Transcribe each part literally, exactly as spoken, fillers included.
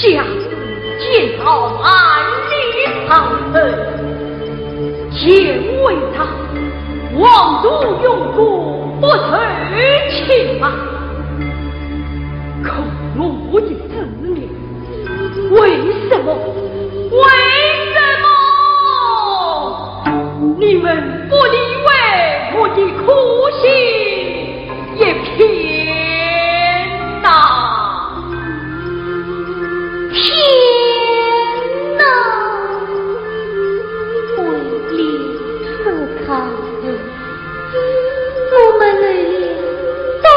将士见到万里长城，见为大，黄土用过不受侵犯。可我一子民，为什么？为什么？你们不理会我的苦心一片呐？天哪！为了这场事，我们流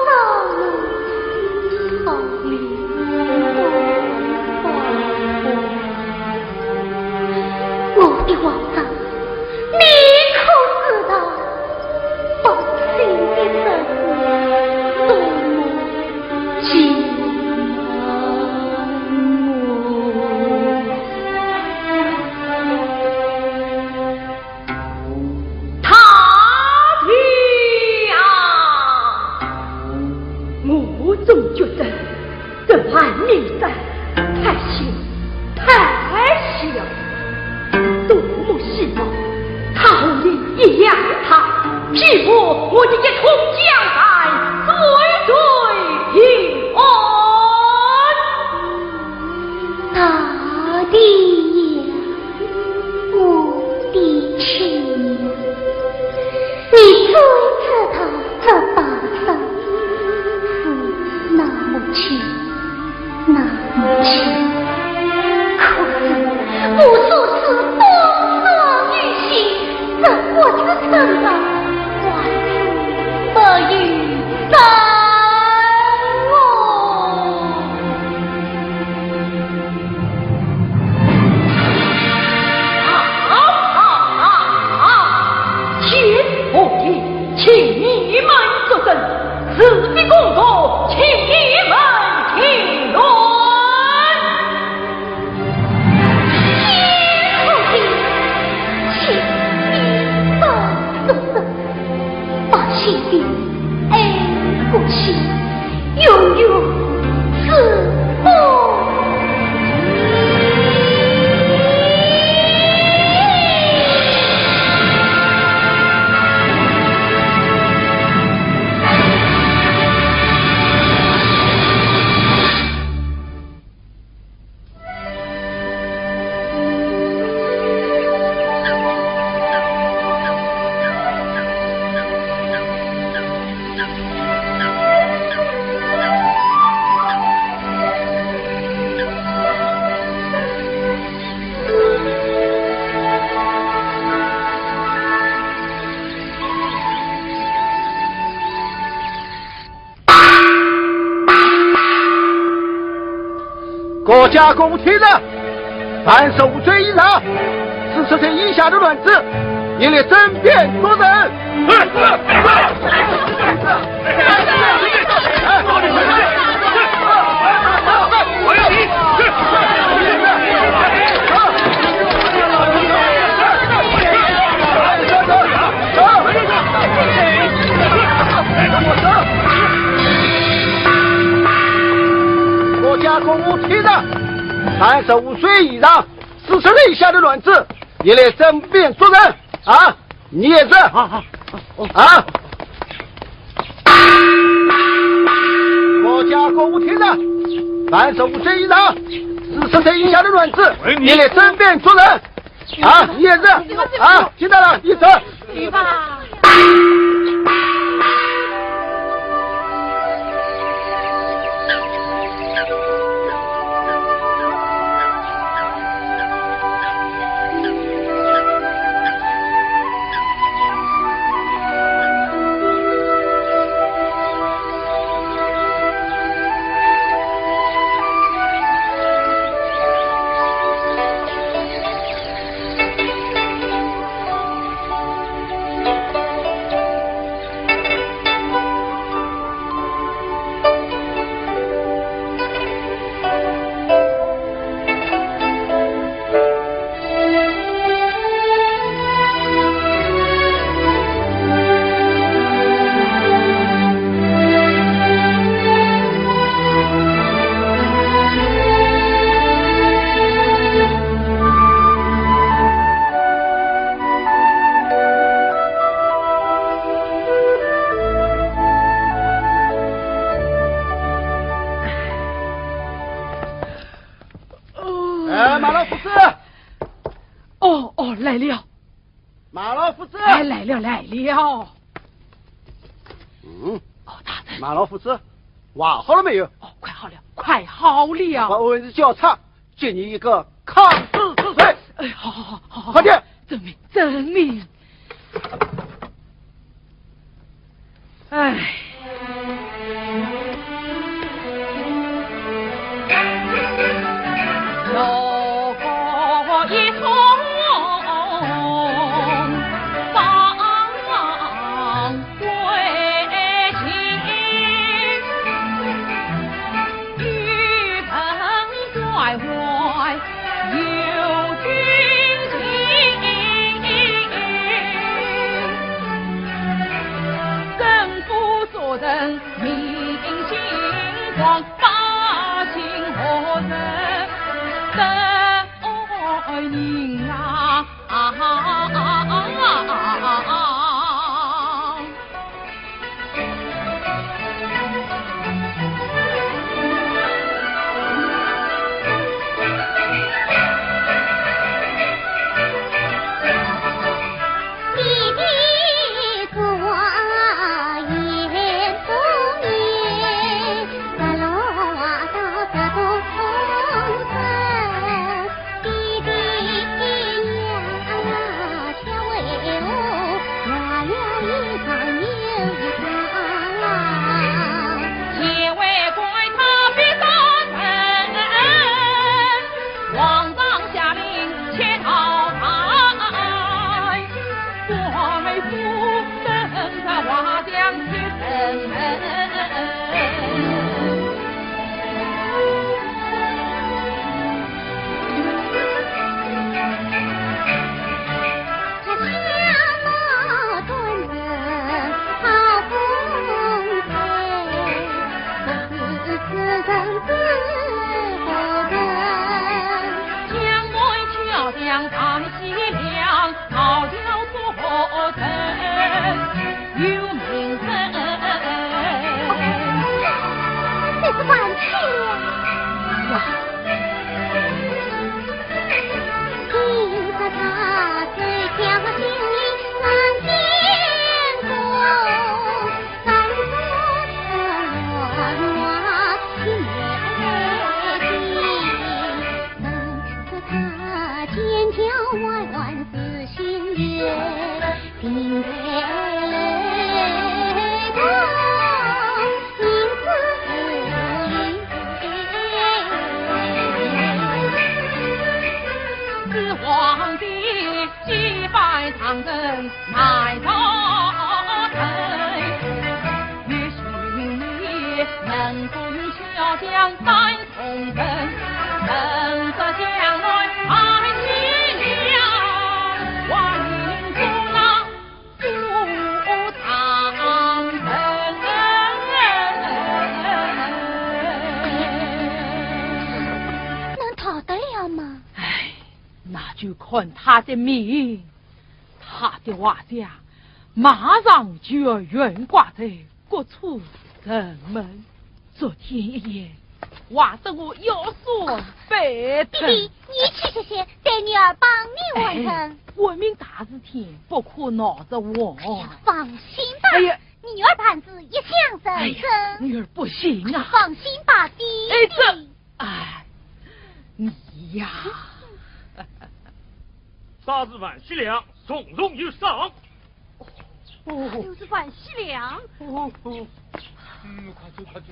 了多少泪，多少痛。 我的皇上，你可知道百姓的日子多么艰难啊？大爹啊，我总觉得 这万民山太小，太小，多么希望他和你一样大，庇护我的一统江山，岁岁平安。大爹呀，我的亲娘，你最知道这巴山是那么亲， 那母亲，可是我如此风霜雨雪，怎么支撑得完全没有生活？啊啊啊啊！天和地，请你们作证， 是非功过，请你们定论。天和地，请你们作证，百姓的爱国心永远止步。 各家各户听着，凡十五岁以上、四十岁以下的男子，一律争辩作证。 各家各户听着，凡十五岁以上、四十岁以下的男子，一律争辩作证啊！你也是啊！啊！啊！各家各户听着，凡十五岁以上、四十岁以下的男子，一律争辩作证。 啊，你也是啊，听到了，你走。去吧。哎，马老夫子。哦，哦，来了。马老夫子。哎，来了，来了。嗯。哦，大人。马老夫子，话好了没有？哦，快好了，快好了。我恩师交差，给你一个抗旨之罪。哎，好，好，好，好，好。快点。遵命，遵命。哎。这是万岁了。哇！能逃得了吗？唉，那就看他的命。他的画像马上就要悬挂在 各处城门，昨天一夜，画得我腰酸背疼。弟弟，你去歇歇，待女儿帮你完成。哎，官命大事体，不可闹着我。哎呀，放心吧，哎呀，你女儿办事一向认真。哎呀，女儿不行啊。放心吧，弟弟。哎，这，哎，你呀。啥是万喜粮，重重有赏。 哦，又是万喜粮。哦，哦，嗯，快走，快走。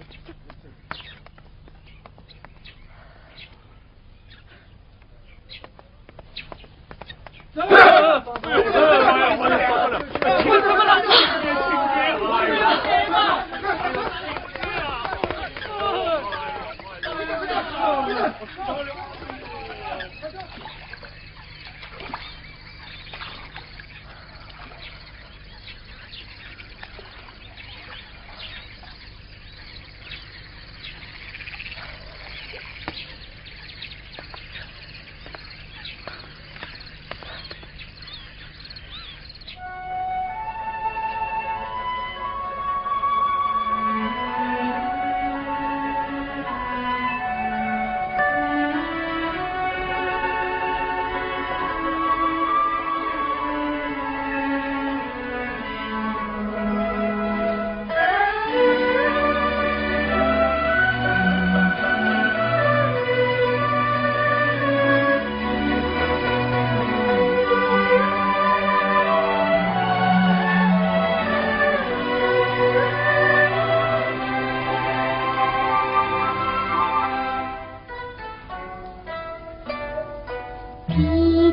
一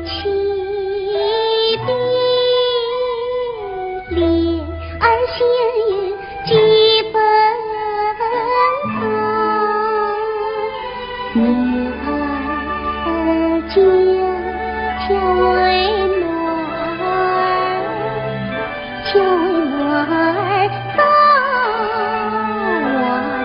起比脸儿先有几分红，女儿家家为暖，家为暖儿到我家。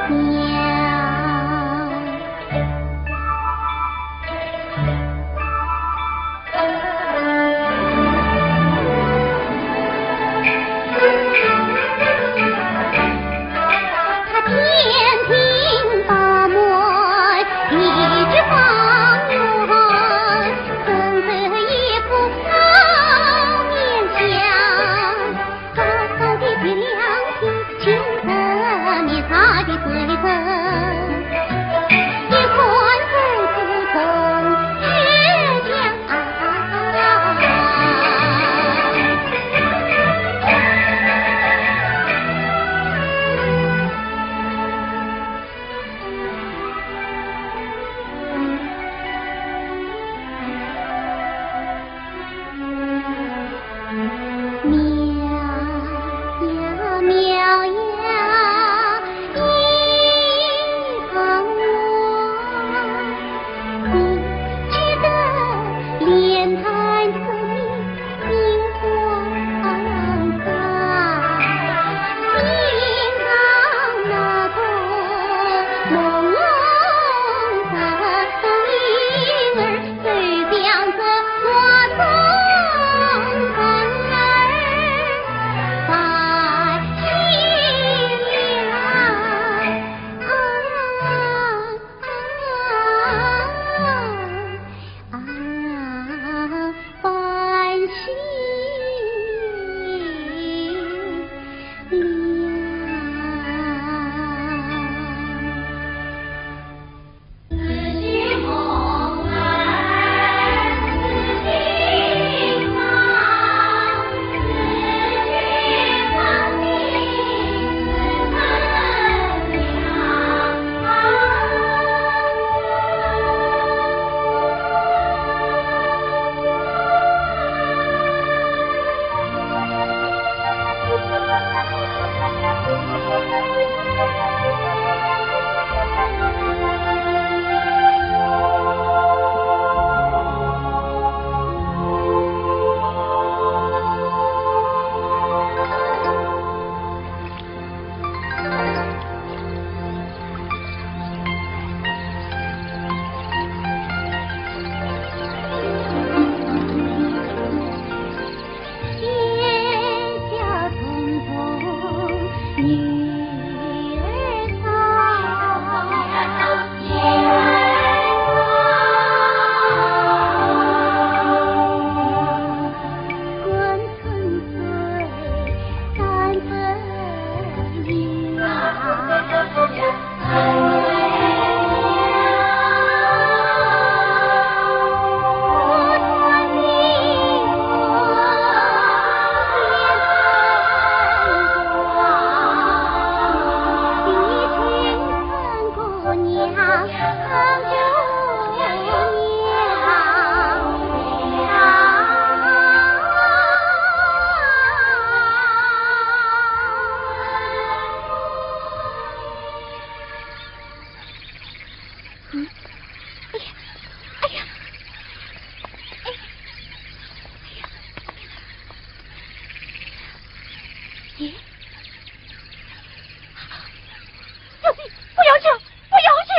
小姐，不要叫，不要叫！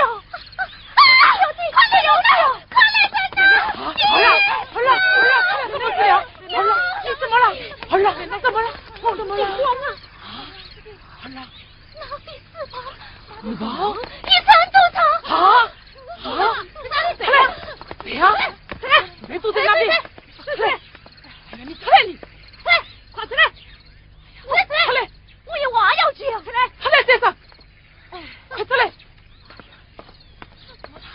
啊，小姐，快来，快来，快来，快来！啊，好了，好了，好了，好了，怎么了？好了，你怎么了？好了，怎么了？好了，怎么了？啊，好了。拿笔字旁，字旁？一声都唱。啊？啊？快来，谁呀？谁呀？谁坐在那边？谁？谁？哎呀，你出来你！谁？快出来！谁？谁？出来！我有话要讲。出来！出来，先生！ 快出来！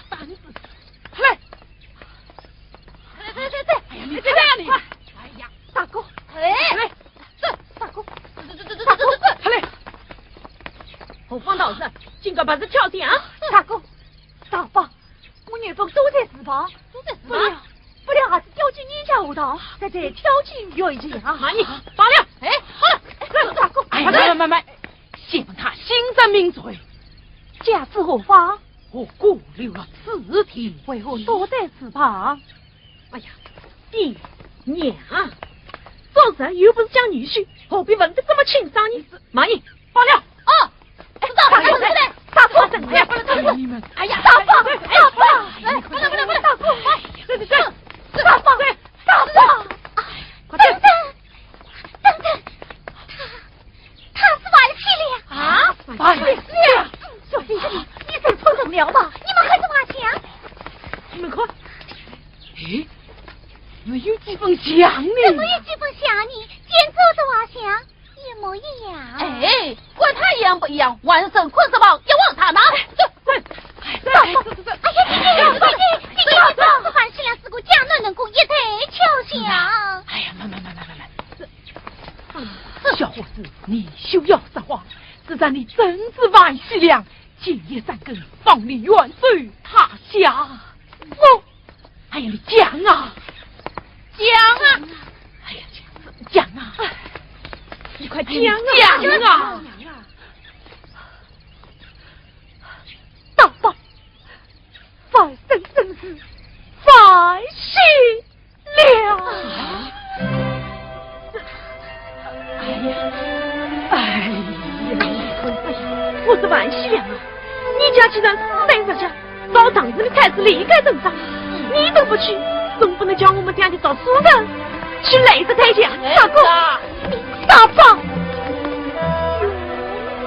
打你！出来！哎呀，你这样的！哎呀，大哥！哎，这大哥，这这这这这这！出来！何方道士，竟敢把这敲响啊！大哥，大伯，我原本躲在字旁，躲在字旁，不料，不小孩子掉进人家河塘，再再跳进月牙。慢点，罢了。哎，好，快，快，快。哎，慢慢，慢慢，先问他姓甚名谁。家住何方？何故流落此地？为何躲在此旁？哎呀，爹娘，做人又不是讲女婿，何必问得这么清爽呢？慢点，罢了。哦，哎，大哥，大哥，大哥，哎呀，不能，不能，不能，哎呀，大哥，大哥，哎，不能，不能，不能，大哥，哎，走，走，走，大哥，大哥，快点。等等，等等，他，他是万喜良。啊？万喜良？小姐，你认出人了吗？你们看这画像。你们看，哎，没有几分像呢。怎么有几分像呢？简直是画像。 一模一样。哎，管他一样不一样，还是捆绑一网打尽。走，走，走，走，走，走。哎呀，弟弟，弟弟，弟弟，你不要说，万喜良是个江南人工，一代巧匠。哎呀，慢慢，慢慢，慢慢。这，这小伙子，你休要说话，只要你真是万喜良，建业三更，放你远走他乡。我 哎呀，你讲啊，讲啊！哎呀，讲啊！你快讲啊！讲啊！大伯，万岁圣旨，万喜良。 哎呀，哎呀，我说万喜良啊，你家既然死在人家，照常理该是你该登场，你都不去，总不能叫我们这样的读书人去累着太阳。大哥，大伯，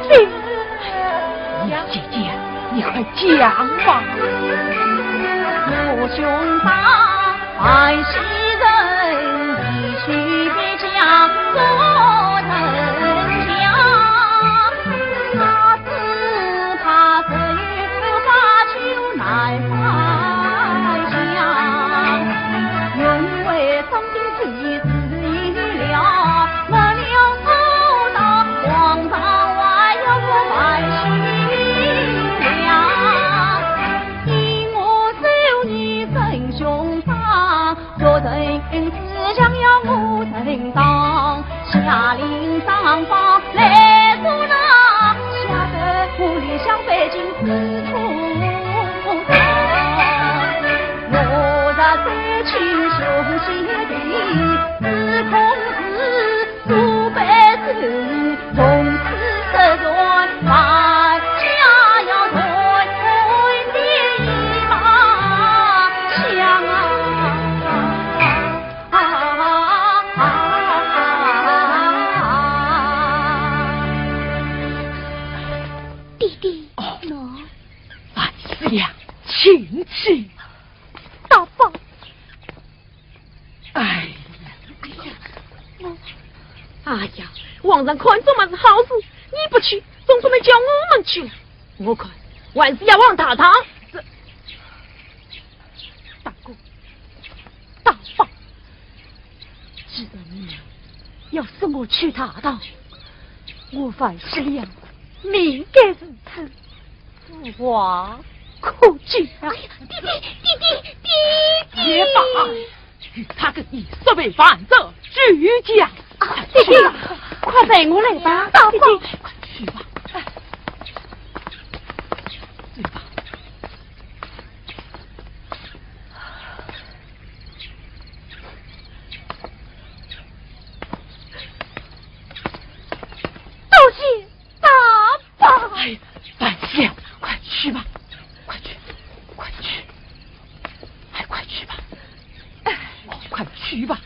你，姐姐，你快讲吧。我兄长 万喜人，一去别将做人家。他只怕谁有把酒难放下，因为生病之时了，没了好打，皇上还要我万喜良。 因我受你真兄长，做人之想要我正当，下令上报来捉拿，吓得我里向飞进四处逃。我若再去凶险地，只恐是 祖辈子从此失传，万家要断绝的一把枪啊！弟弟，哦，喏，万喜良，请起。大伯， 哎呀，哎呀，皇上看中么是好事，你不去，总不能叫我们去了。我看还是要往大堂。这，大哥，大伯，既然你们要送我去大堂，我万喜良命该如此，无话可讲啊。哎呀，弟弟，弟弟，弟弟！也罢， 与他跟你说备饭菜，就讲。啊，弟弟，快陪我来吧。大伯，弟弟，快去吧。哎，走吧。多谢大伯。哎，万喜良，快去吧，快去，快去，哎，快去吧，哎，快去吧。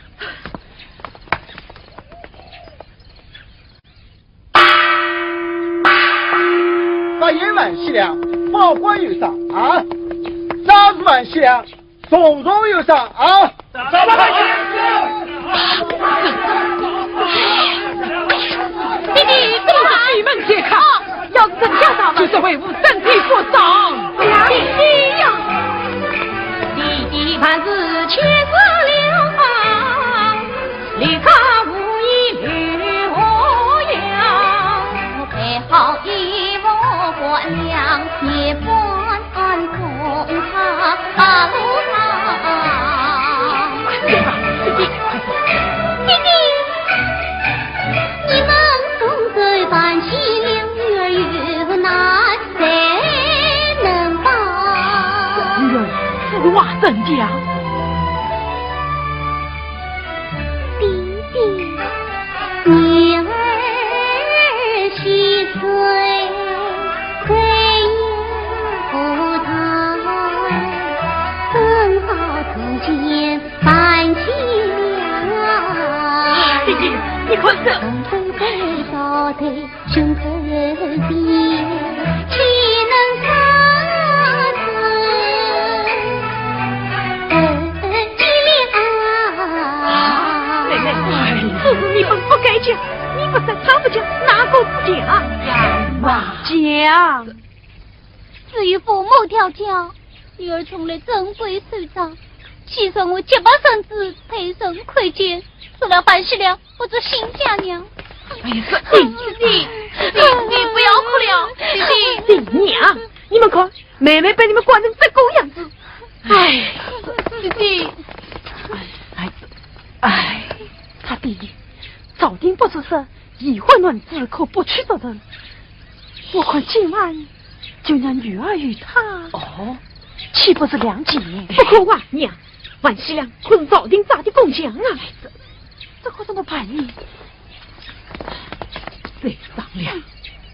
大爷万喜良，保管有赏啊！啥是万喜良？ 重重有赏啊！弟弟，怎么了？闭门谢客，要是真叫他们，就是为父身体负伤。弟弟呀！弟弟办事千事了，离他无意留我呀。我备好衣服干粮，也不 安送他到路上。怎讲？爹爹。女儿许配，谁也不答，怎好从前办起了。爹爹，你看这。 妹妹，你们不该讲，你不说他不讲，哪个不讲？讲嘛。讲。至于父母调教，女儿从来遵规守章，戏说我结拜生子，配身看监，除了樊喜良， 我做新家娘。哎呀，这弟弟，弟弟，弟弟，不要哭了，弟弟。你娘，你们看，妹妹被你们管成这个样子。哎，弟弟。哎，哎，他爹爹，朝廷不是说已婚男子可不娶别人？我看今晚就让女儿与他。哦，岂不是两全？不可啊，娘，樊喜良可是朝廷扎的工匠啊。这，这可怎么办呢？再商量，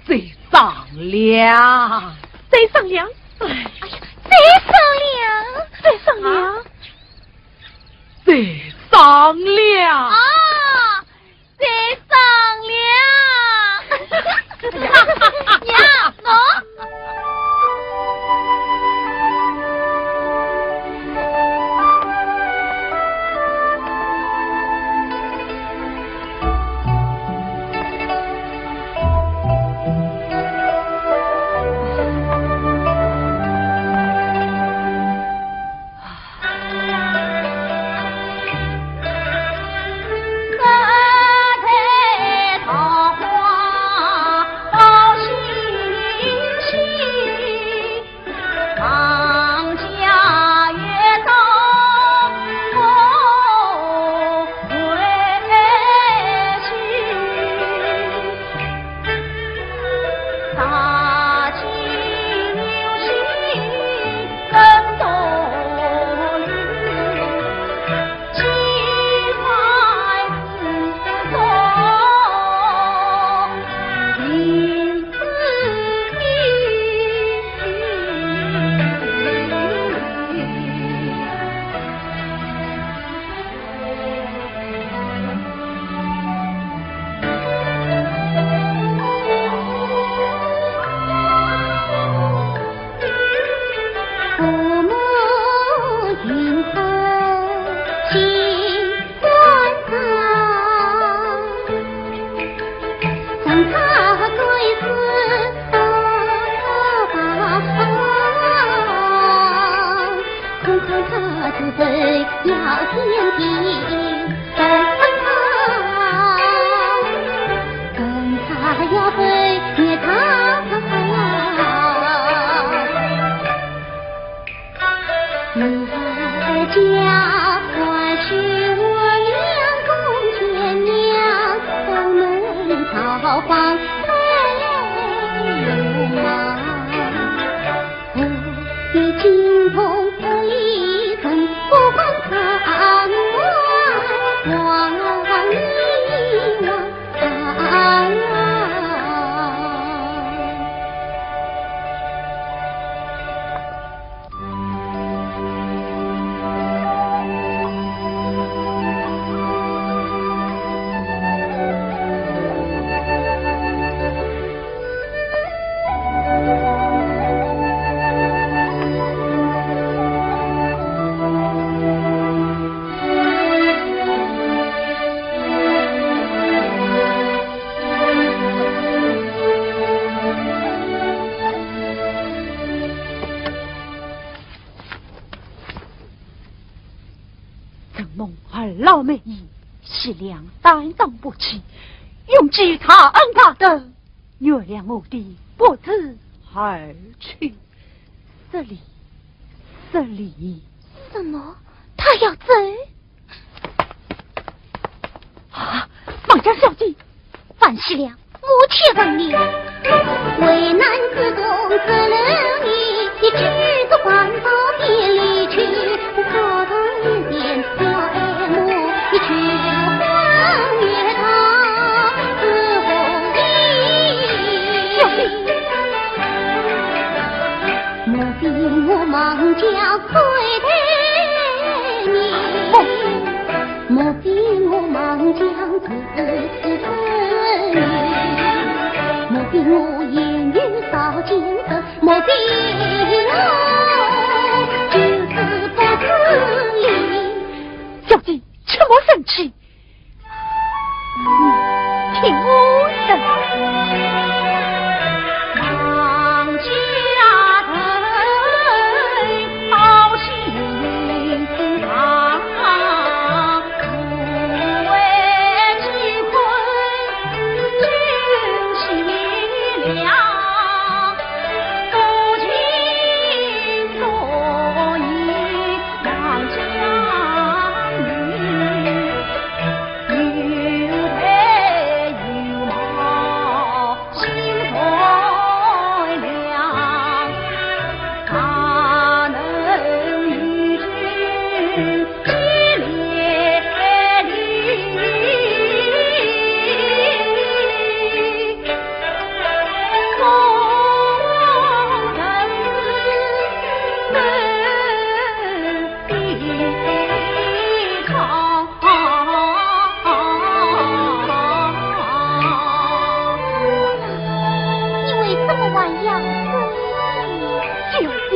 再商量，再商量。哎呀，再商量，再商量，啊？再商量。啊，再商量。娘，喏。 承蒙二老美意，喜良担当不起，永记大恩大德，原谅我的不知而去。失礼，失礼。什么？他要走？ 啊，方家小姐。樊喜良，我且问你。为难子东，只留你一句，不管道别离去。不，莫非我妄想自尊，莫非我言语少谨慎，莫非我就是不自理。小姐，切莫生气。 听我说。你为什么还要生气？就是。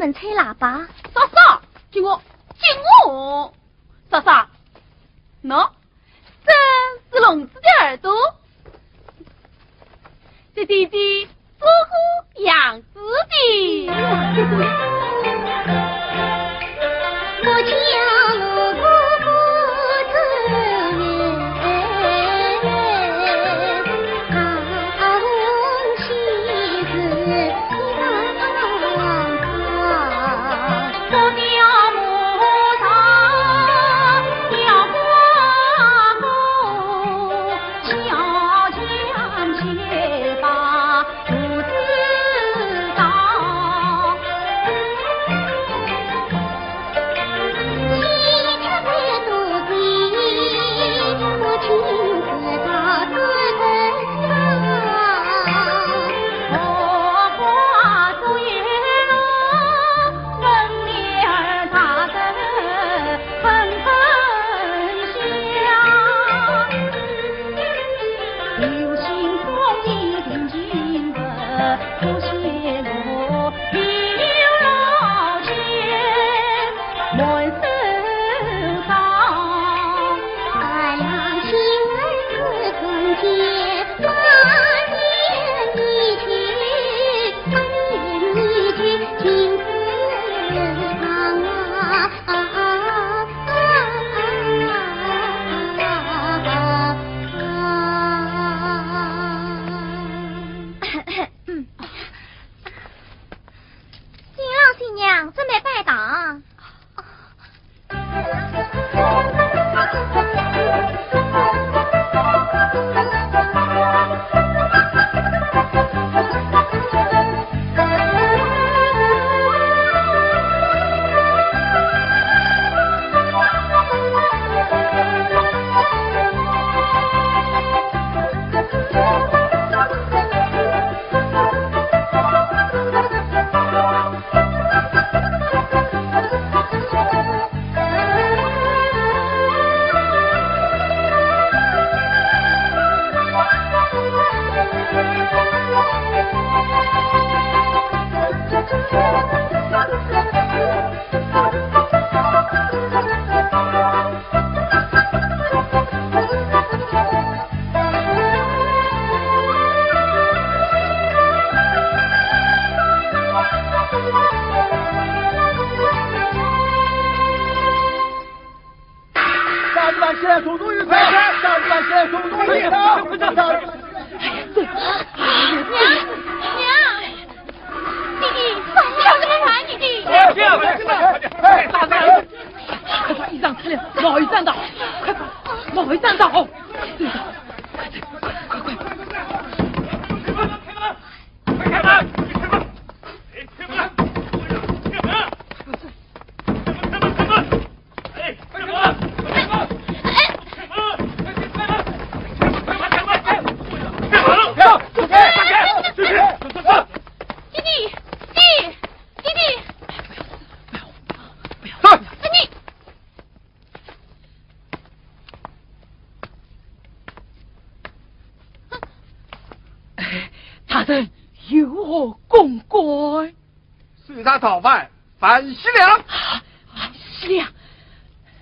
粉吹喇叭。嫂嫂，给我，给我。嫂嫂，喏，这是聋子的耳朵，这弟弟做过羊子的。新郎新娘准备拜堂。下一班车速度与快，下一班车速度与快。娘，娘，弟弟，小子们喊你的。哎，大人，快把衣裳脱了，毛衣裳套，快把毛衣裳套。对的，快点，快快快。弟弟，弟弟，弟弟，哎，你，大人有何公干？ 搜查逃犯樊喜良。啊，樊喜良。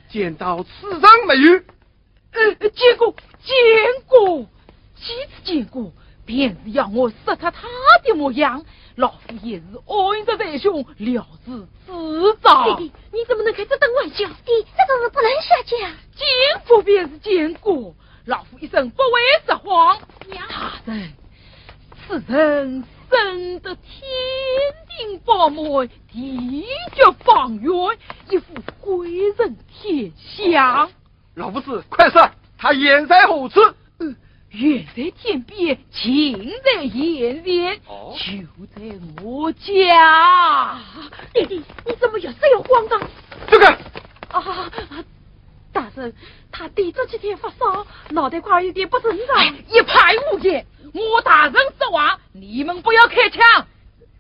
见到此人没有？呃，见过，见过。几次见过，便是要我杀脱他的模样。老夫也是恩重在胸，了如指掌。弟弟，你怎么能开这等玩笑？弟，这种事不能瞎讲。见过便是见过，老夫一生不会说谎。娘。大人， 此人生得天庭饱满，地阁方圆，一副贵人天相。老夫子，快说，他远在何处？呃，远在天边，近在眼前，哦。就在我家。爹爹，你怎么越说越荒唐？这个，啊，大人，他爹这几天发烧，脑袋瓜有点不正常。哎，一派胡言！我大人说话，你们不要开腔。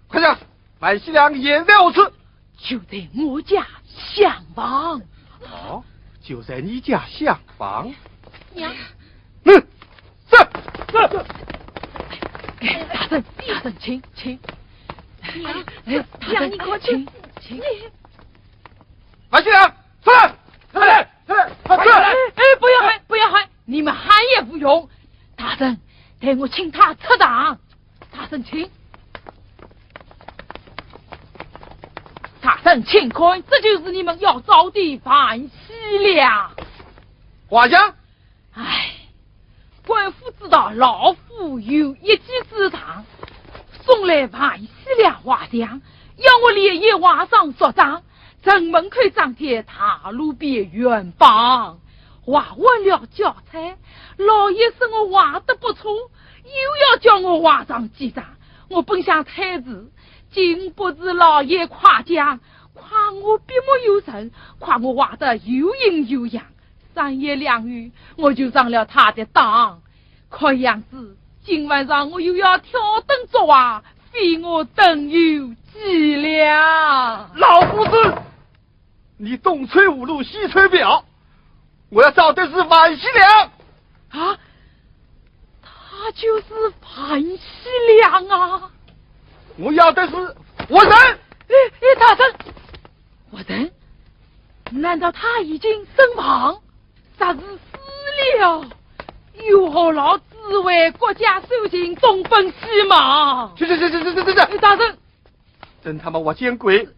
快讲，樊喜良现在何处？就在我家厢房。哦，就在你家厢房？娘。嗯，是，是。哎，大人，大人，请，请。娘，哎，大人，娘，你给我请。请。樊喜良，出来！出来！出来！快出来！哎，哎，不要喊，不要喊，你们喊也无用。大人，待我请他出堂。大人请。大人请看，这就是你们要找的樊喜良。画像？唉， 官府知道老夫有一技之长，送来樊喜良画像，要我连夜画上说章，城门口张贴，大路边悬榜，画完了交差。老爷说我画得不错，又要叫我画上几张。我本想推辞，竟不知老爷夸奖，夸我笔墨有神，夸我画得有hình有样。 三言两语，我就上了他的当。看样子，今晚上我又要挑灯作画，非我等有几两。老夫子，你东吹葫芦，西吹瓢，我要找的是樊喜良。啊，他就是樊喜良啊！我要的是活人。哎，哎，大人，活人？难道他已经身亡？ 啥是死了？有何劳之为国家守信，东奔西望？去去去去去去去！哎，大人，真他妈活见鬼！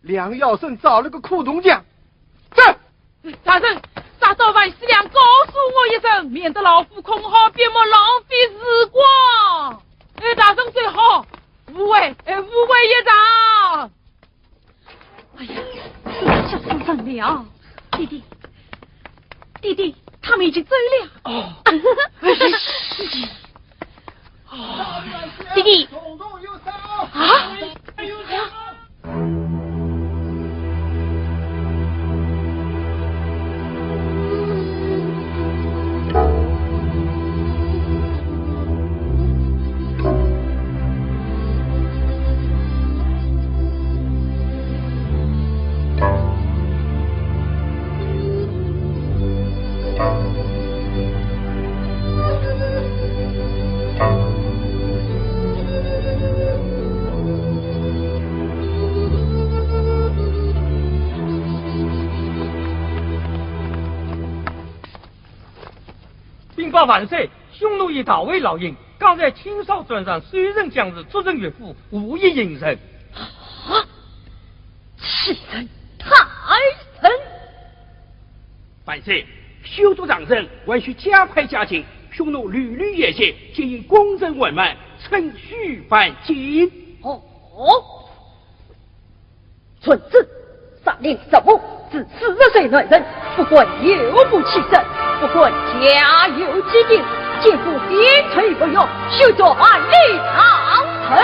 梁耀生找了个苦铜匠，走！大人，啥找樊喜良，告诉我一声，免得老夫空耗笔墨，浪费时光。哎，大人最好，误会，哎，误会一场。 哎呀，这下出人了。弟弟，弟弟，他们已经走了。哦。弟弟。啊？禀报万岁，匈奴已逃回老营，刚才清哨船上，守城将士出城越府，无一应声。啊！欺人太甚！万岁，休得当真，还需加快加紧，匈奴屡屡越界，皆因攻城缓慢，趁虚犯进。哦， 传旨，杀令十五，至四十岁男人，不管有无起身，不管家有几斤，皆付薪酬不用，休作万里长城。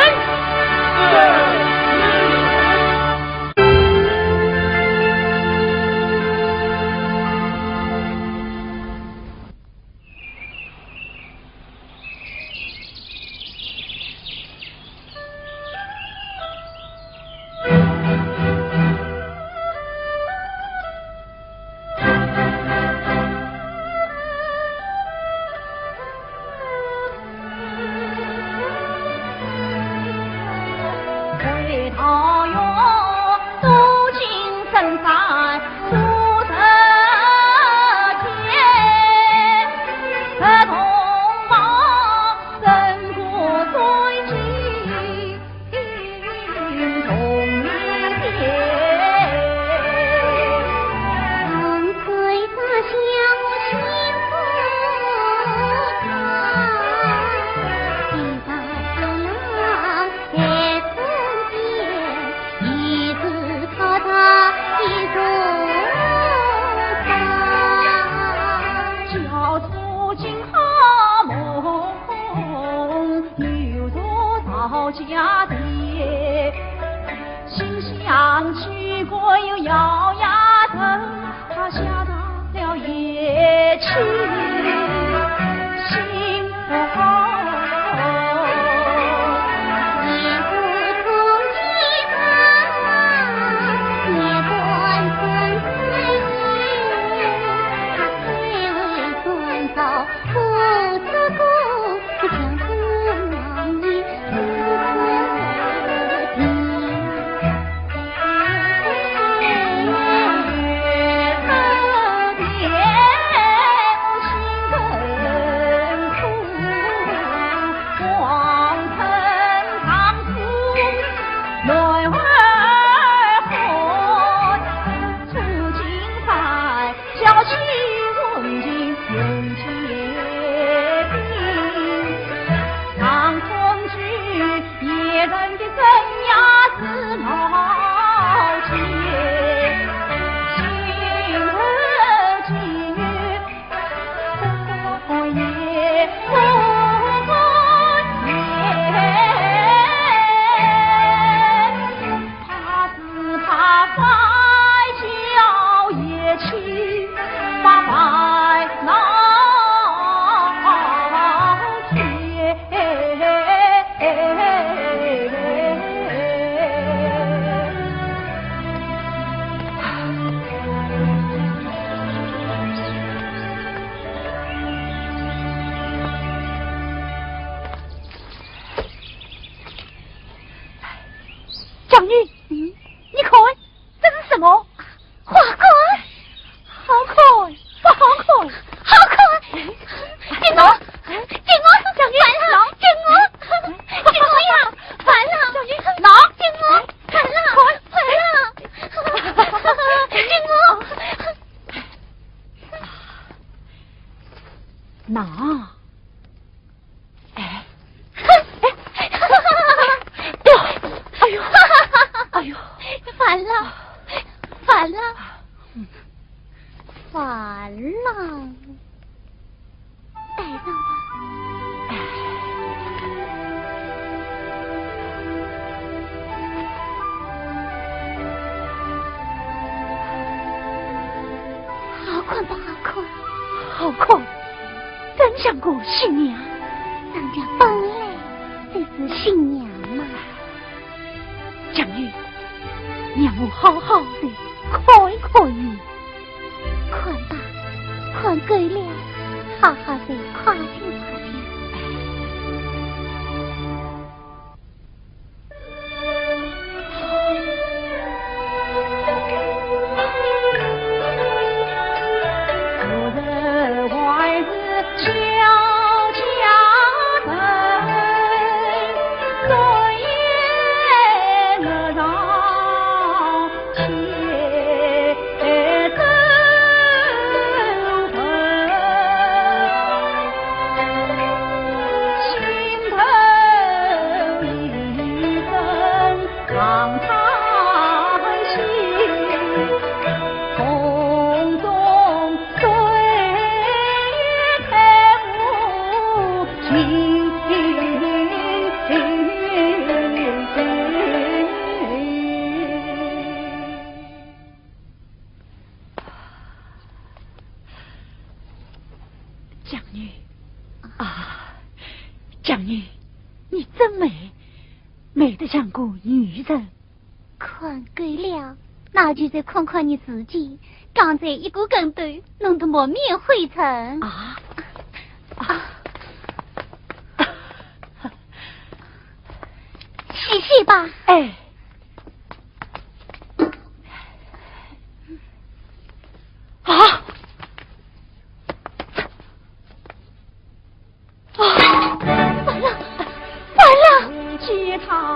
将军，嗯，你看，这是什么？花冠。好看，不好看？好看。给我，给我，将军，完了，给我，给我呀，完了，将军，拿，给我，完了，完了，给我。拿。哎，哎，哎呦，哎呦，完了，完了，完了，带上吧。好看不好看？好看，真像个新娘。人家本来就是新娘嘛。将军，让我好好的看看你。看吧，看够了，好好的夸奖夸奖。将军，啊，将军，你真美，美得像个女人。看够了，那就再看看你自己，刚才一个跟斗，弄得满面灰尘。啊？啊？洗洗吧。哎。 啊！啊！完了，完了！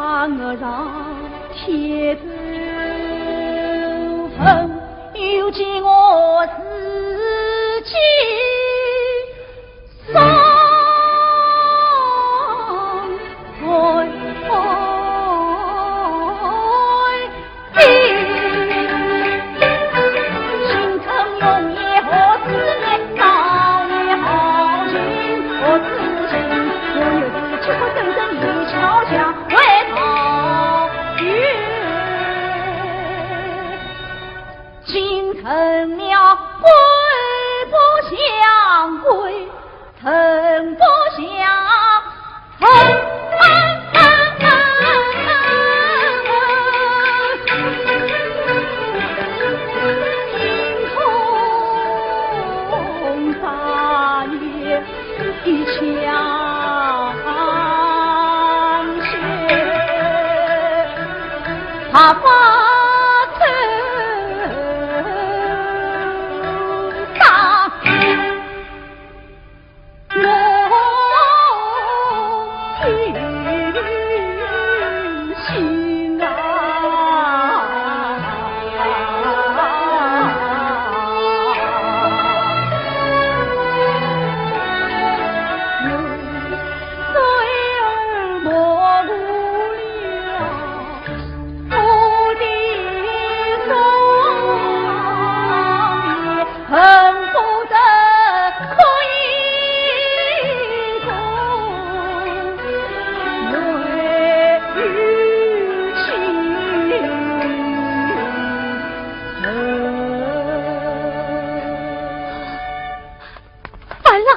完了，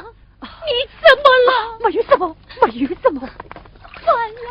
你怎么了？啊，没有什么，没有什么。完了，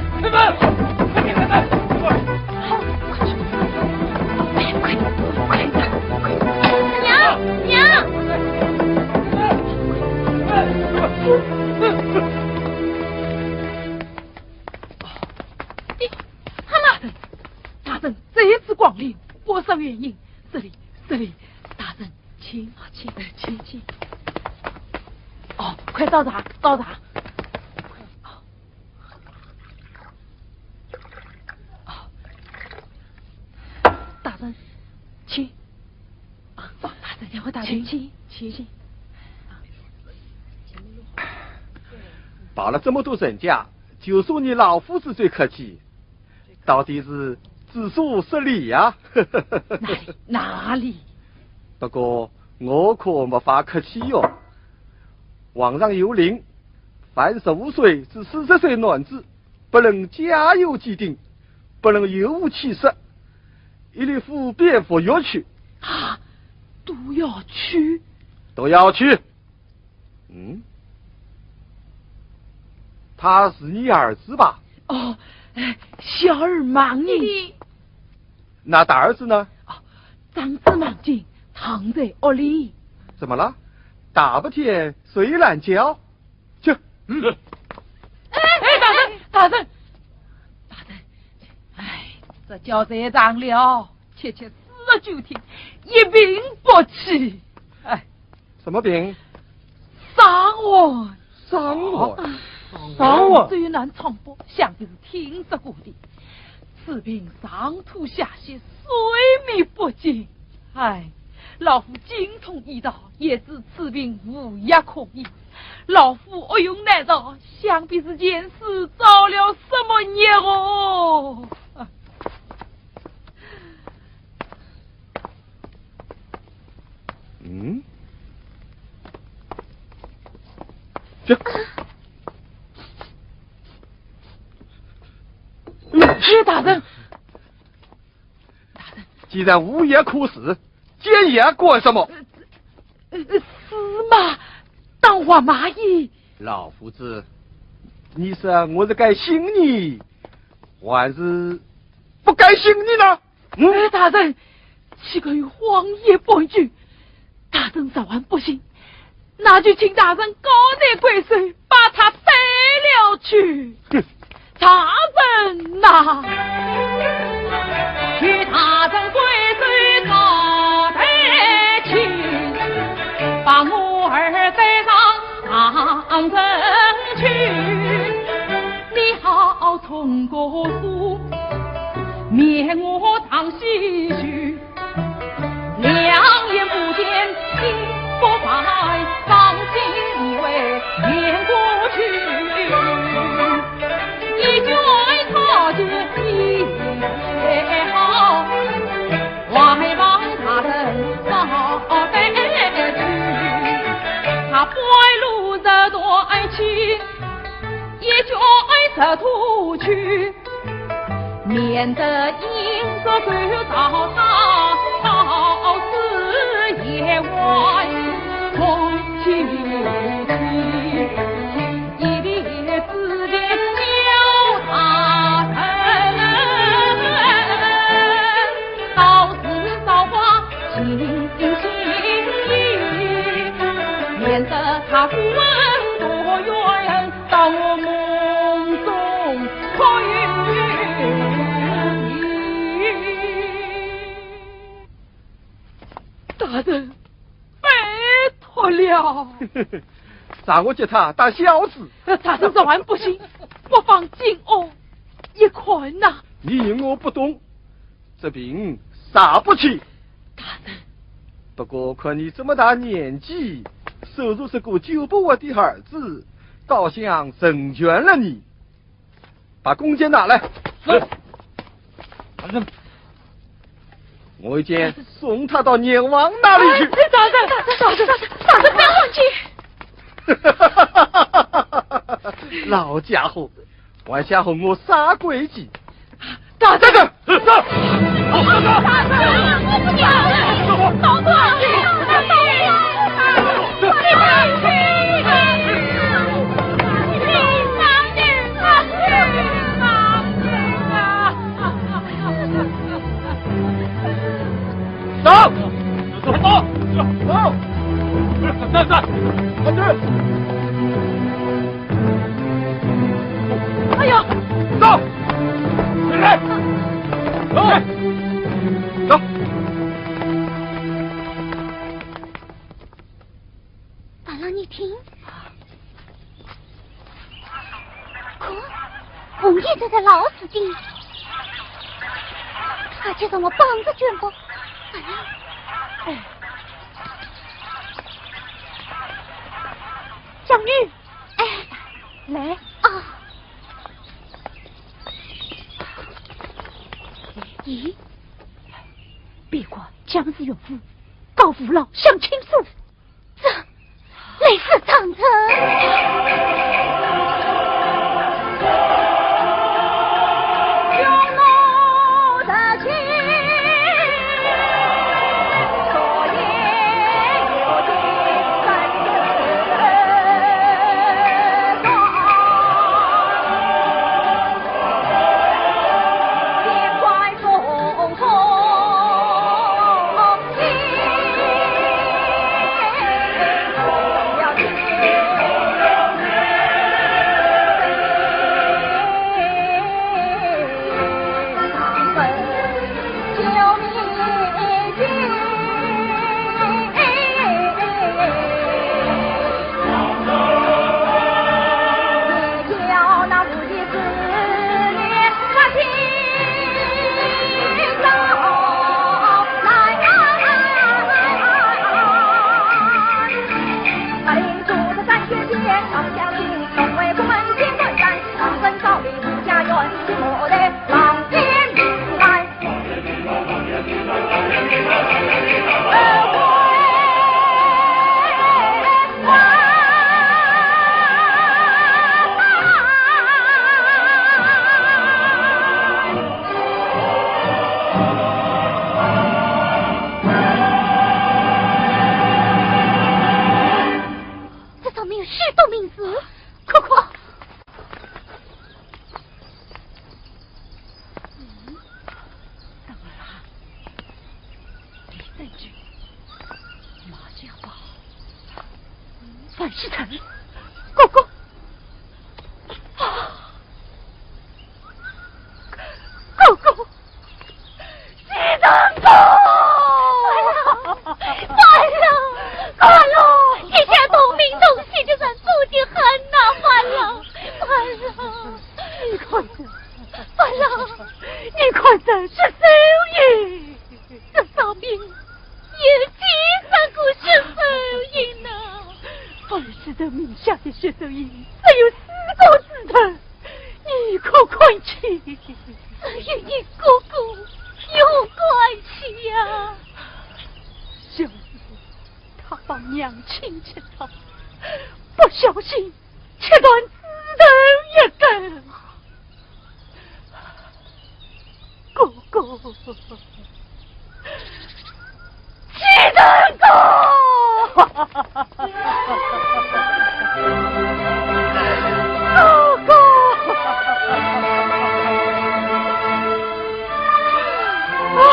开门！快点开门！快去！快快快！娘娘！你他妈！大人这一次光临，不是原因。这里，这里，大人，请，请，请，请。哦，快倒茶，倒茶。哦，大人，请。啊，大人，两位大人，请，请，请。跑了这么多人家，就说你老夫子最客气，到底是知书识礼呀。哪里，哪里？不过我可没法客气哟。皇上有令，凡十五岁至四十岁男子，不论家有几鼎，不论有无起色，一律府边服役去。啊，都要去？都要去。嗯，他是你儿子吧？哦，哎，小儿盲人。那大儿子呢？哦，长子盲经，躺在屋里。怎么了？大白天睡懒觉？去。嗯。哎，哎，大人，大人，大人，哎，这叫谁长了？七七四十九天，一病不起。哎。什么病？伤寒。伤寒？啊，伤寒？最难传播，想必是听说过的。此病上吐下泻，水面不进。哎，老夫精通医道，也知此病无药可医。老夫恶运难逃，想必是前世造了什么孽哦。啊。嗯？这……哎，大人，大人。既然无药可治，煎药干什么？呃，呃，是嘛，当话嘛也……老夫子，你说我是该信你，还是不该信你呢？嗯？哎，大人，岂可有荒言半语？大人若还不信，那就请大人高抬贵手，把他带了去。哼，大人呐！请大人贵手高抬去，把我儿带上堂上去。你好从个书，免我唱西去。两眼不见心不烦，放心以为免过去。一卷草卷也好，还望大人捎带去。他半路拾断去，一卷石头去。 免得因着狗咬他，到时也还空气去。一定之前叫他等，到时造化尽心意，免得他孤魂多怨，到我梦中大人，拜托了。让我给他打小子。大人若还不信，不妨进屋一看呐。你我不懂，这病啥不起。大人。不过看你这么大年纪，守住这个九不活的儿子，倒像成全了你。 把弓箭拿来。是。大人。我已经送他到阎王那里去。哎，大人，大人，大人，大人，不要放箭。老家伙，还想和我耍规矩。大人。 走！走！走！走！走！走！快点！ 哎呀！走！起来！走！走！大郎，你听，看，红叶就在老树顶，他就让我帮着卷吧。哎呀，哎。香玉， 哎，来啊！咦，别个僵尸岳父告父老相亲书，这类似长者。西城，哥哥，哥哥，西城哥！完了，完了，完了！一向同名同姓的人，注定很难完了，完了！你看这，完了！你看这，是手印。 这上面有几十个血手印呐！儿子的名下的血手印只有四个字头，你可看清？只有你哥哥有关系呀！就是他把娘亲吃掉，不小心切断指头一根。 哥哥，西城哥！哥哥！啊！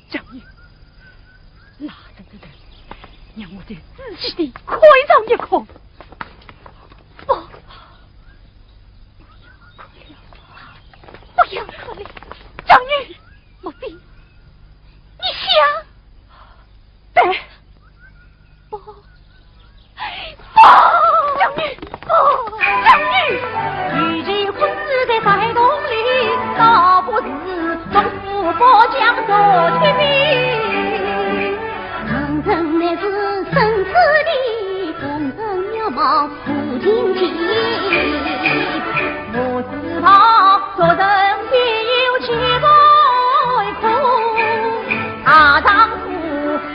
江云，拉着的人，让我再仔细地看上一看。不，不要看了，不要看了，江云，莫非你想？对， 不，不，江云，不，江云！与其困死在山洞里，倒不如从虎豹江上脱身。唐僧乃是生死的，众生渺茫无尽期。我知道做人必有七八苦，大丈夫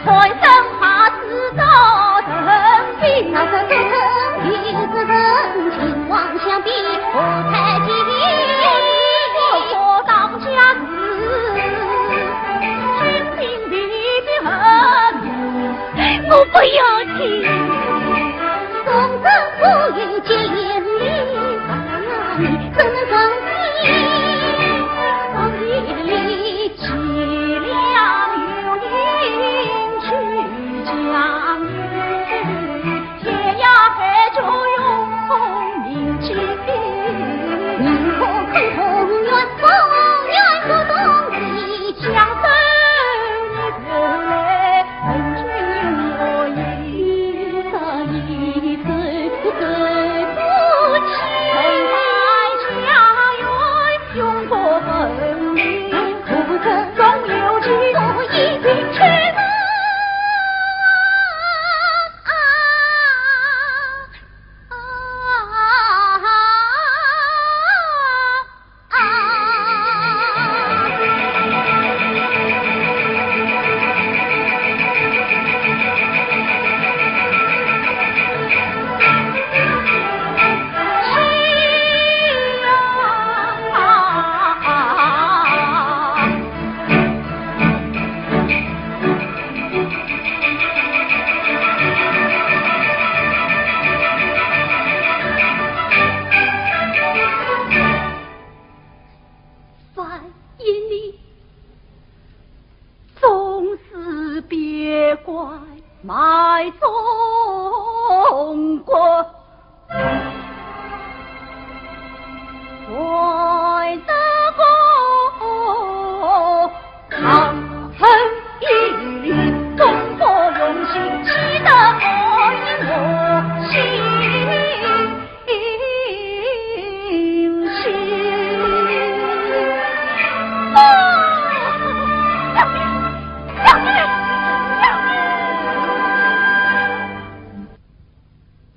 半生怕死遭人病，那是做人的是人情，望想必不太吉利。我当家是天经地义的人，我不要听。众生不有结连理，怎能成心？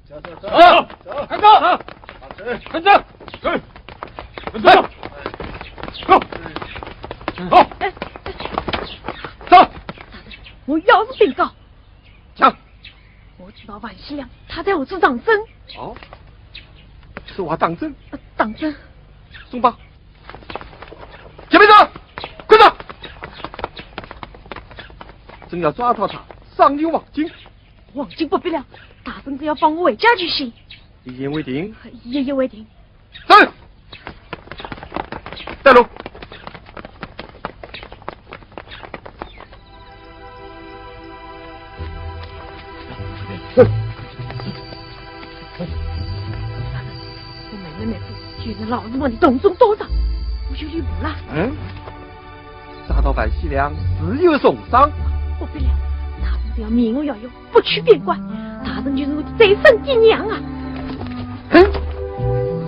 走，走，走，走，快走，快走，快走，快走，快走，走，走。我要是被告，讲。我举报万喜良，他在我处当真。哦，说话当真？呃，当真。松绑。前面走，快走。正要抓到他，赏你黄金。 黄金不必了，大人只要放我回家就行。一言为定？一言为定。走！带路。我慢慢慢走，就是老子把你洞中刀上，我就离谱了。嗯？ 杀到万喜良自有重赏。不必了，大人只要命我要有，不去边关，大人就是我的再生爹娘啊！哼，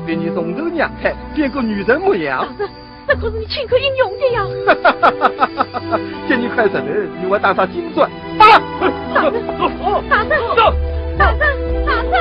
被你从头娘胎变个女人模样。大人，这可是你亲口应允的呀！给你块石头，你还打啥金砖？ 罢了。大人，大人，大人，大人，大人。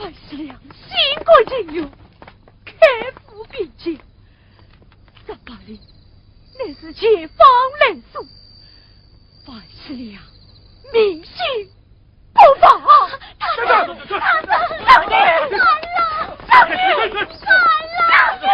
万喜良心甘情愿，开赴边疆。 张八林乃是前方来送，万喜良，命心不忘。大人，大人，大人，大人，大人，大人。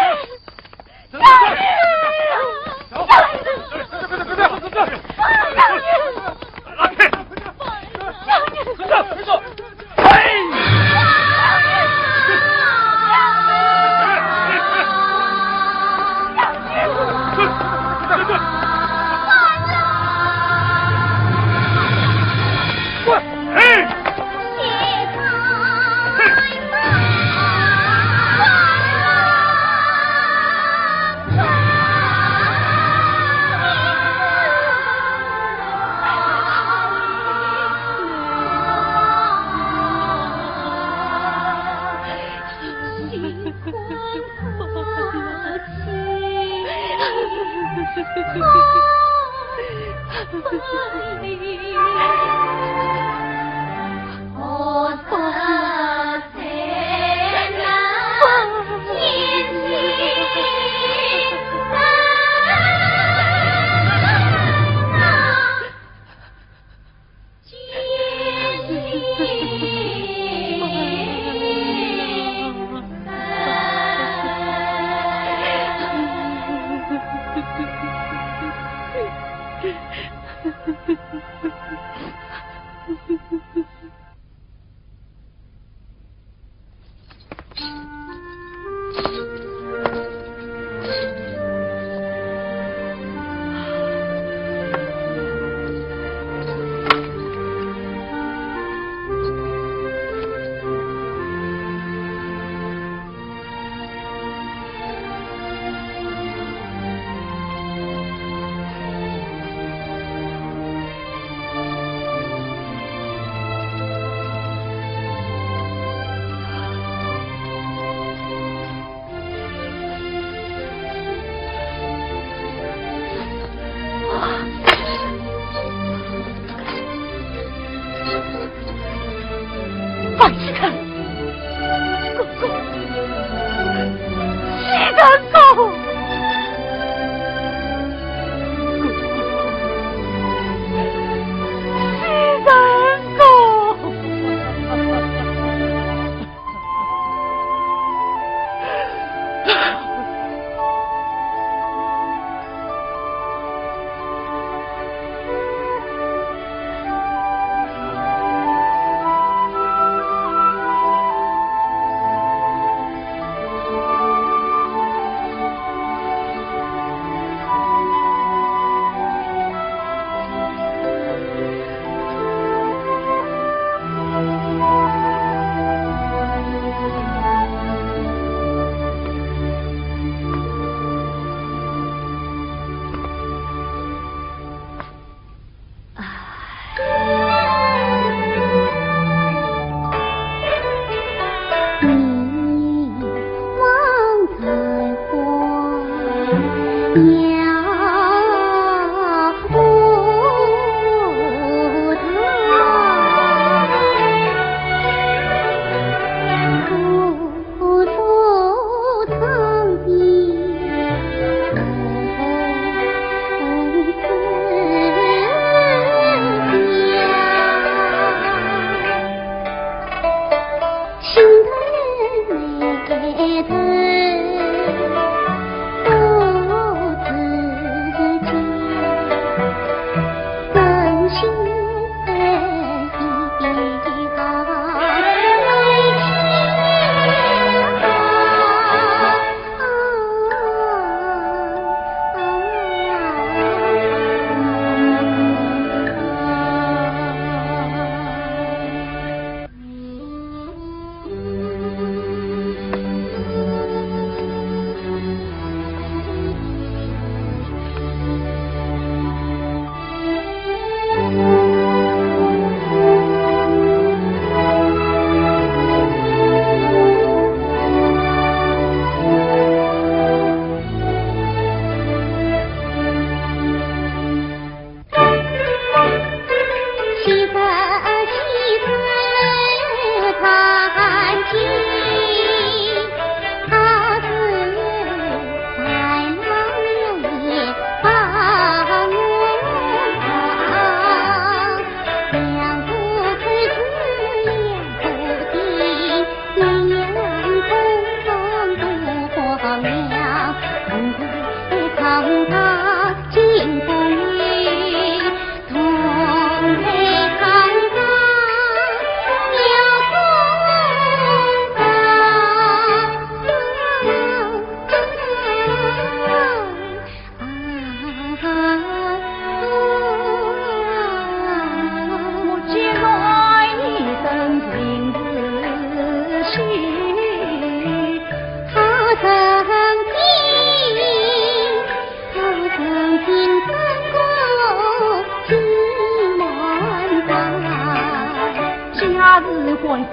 万事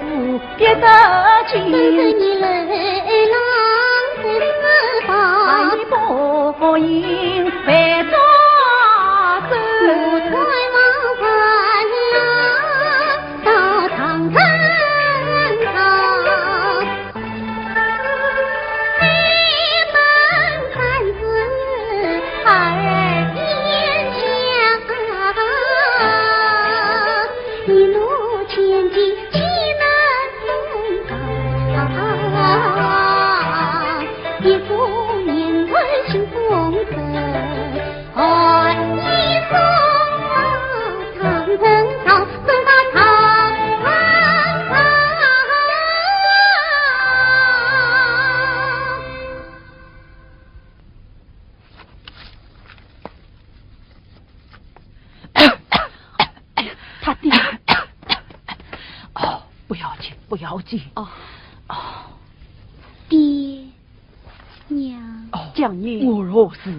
皆得尽。你来郎的时候，万里波音万座舟。我在望山郎到长城上。 他爹……哦，不要紧，不要紧。哦，哦，爹娘……哦，讲你……我何事？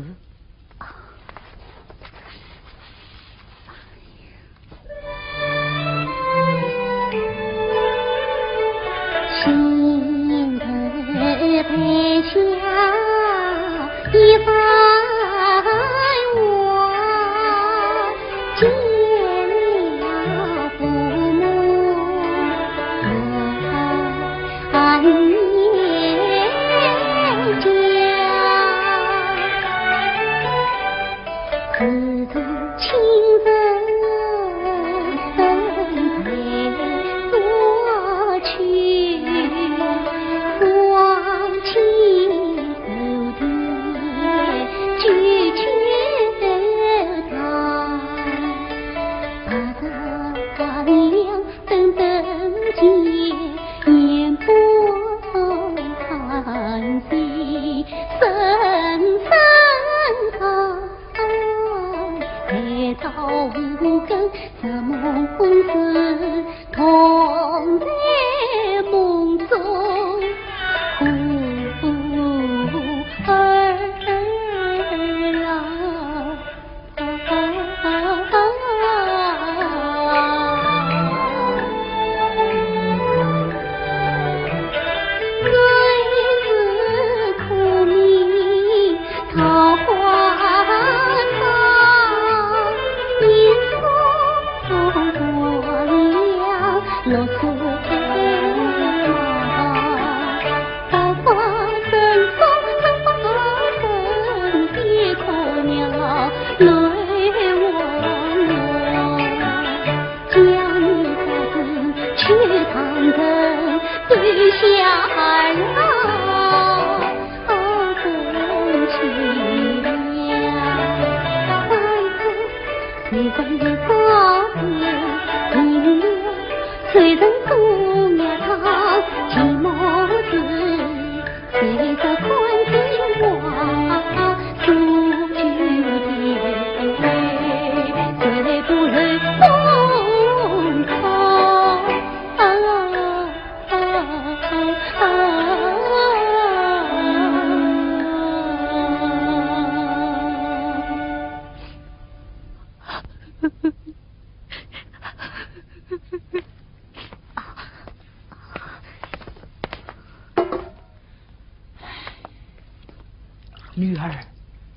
女儿，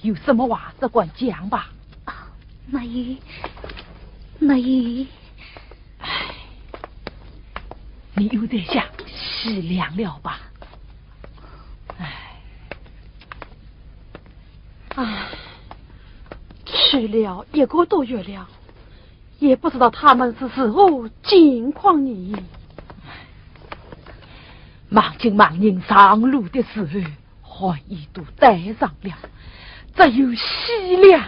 有什么话只管讲吧。啊，没有，没有。唉，你又在想西凉了吧？唉。唉，去了一个多月了， 也不知道他们是如何境况呢。望京望人上路的时候，寒衣都带上了，只有西凉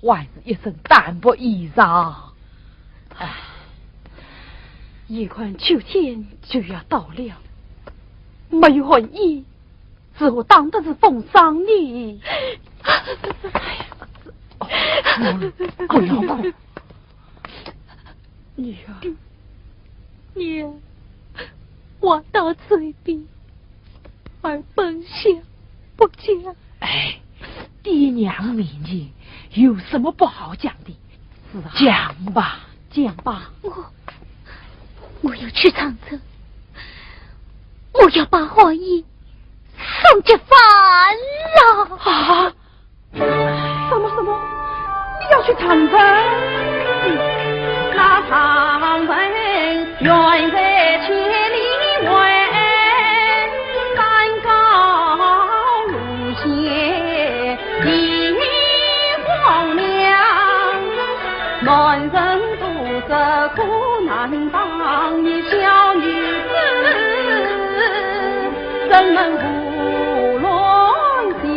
还是一身单薄衣裳。唉，眼看秋天就要到了，没有寒衣，如何当得住风霜呢？哎呀，哦，不要哭。 女儿。爹，话到嘴边，儿本想不讲。哎，爹娘面前有什么不好讲的？是啊。讲吧。讲吧。我……我要去长洲，我要把寒烟送给范郎。啊？什么什么？你要去长洲？那长城远在千里外，山高路险 地荒凉，男人独自苦难当，一小女子怎能胡乱想？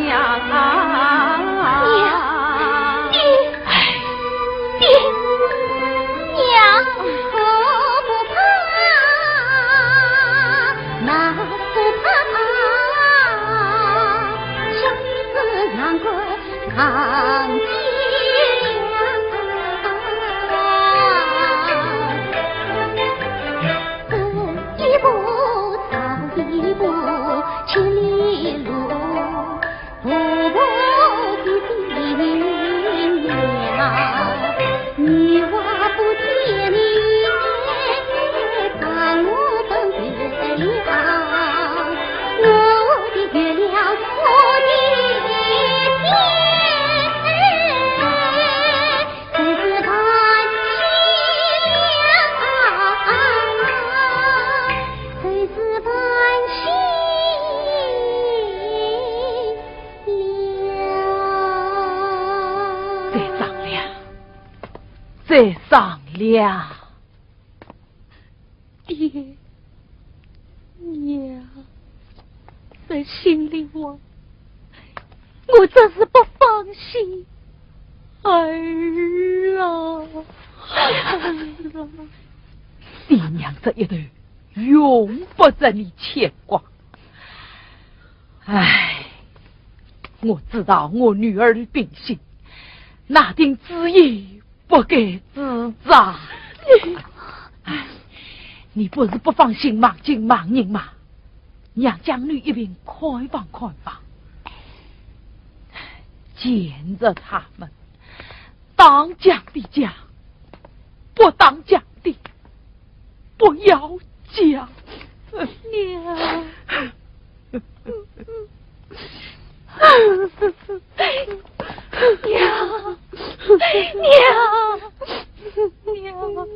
娘，爹，爹，娘，我不怕，那不怕。 再商量，再商量。 爹，娘，在心里话，我真是不放心儿啊，儿啊。爹娘这一头，用不着你牵挂。唉，我知道我女儿的秉性，那定主意 不该自责。哎，你不是不放心孟金孟人吗？让将你一并看望看望。见着他们，当讲的讲，不当讲的不要讲。娘。 娘，娘，娘。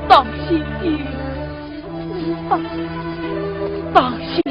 当心，当心，当心！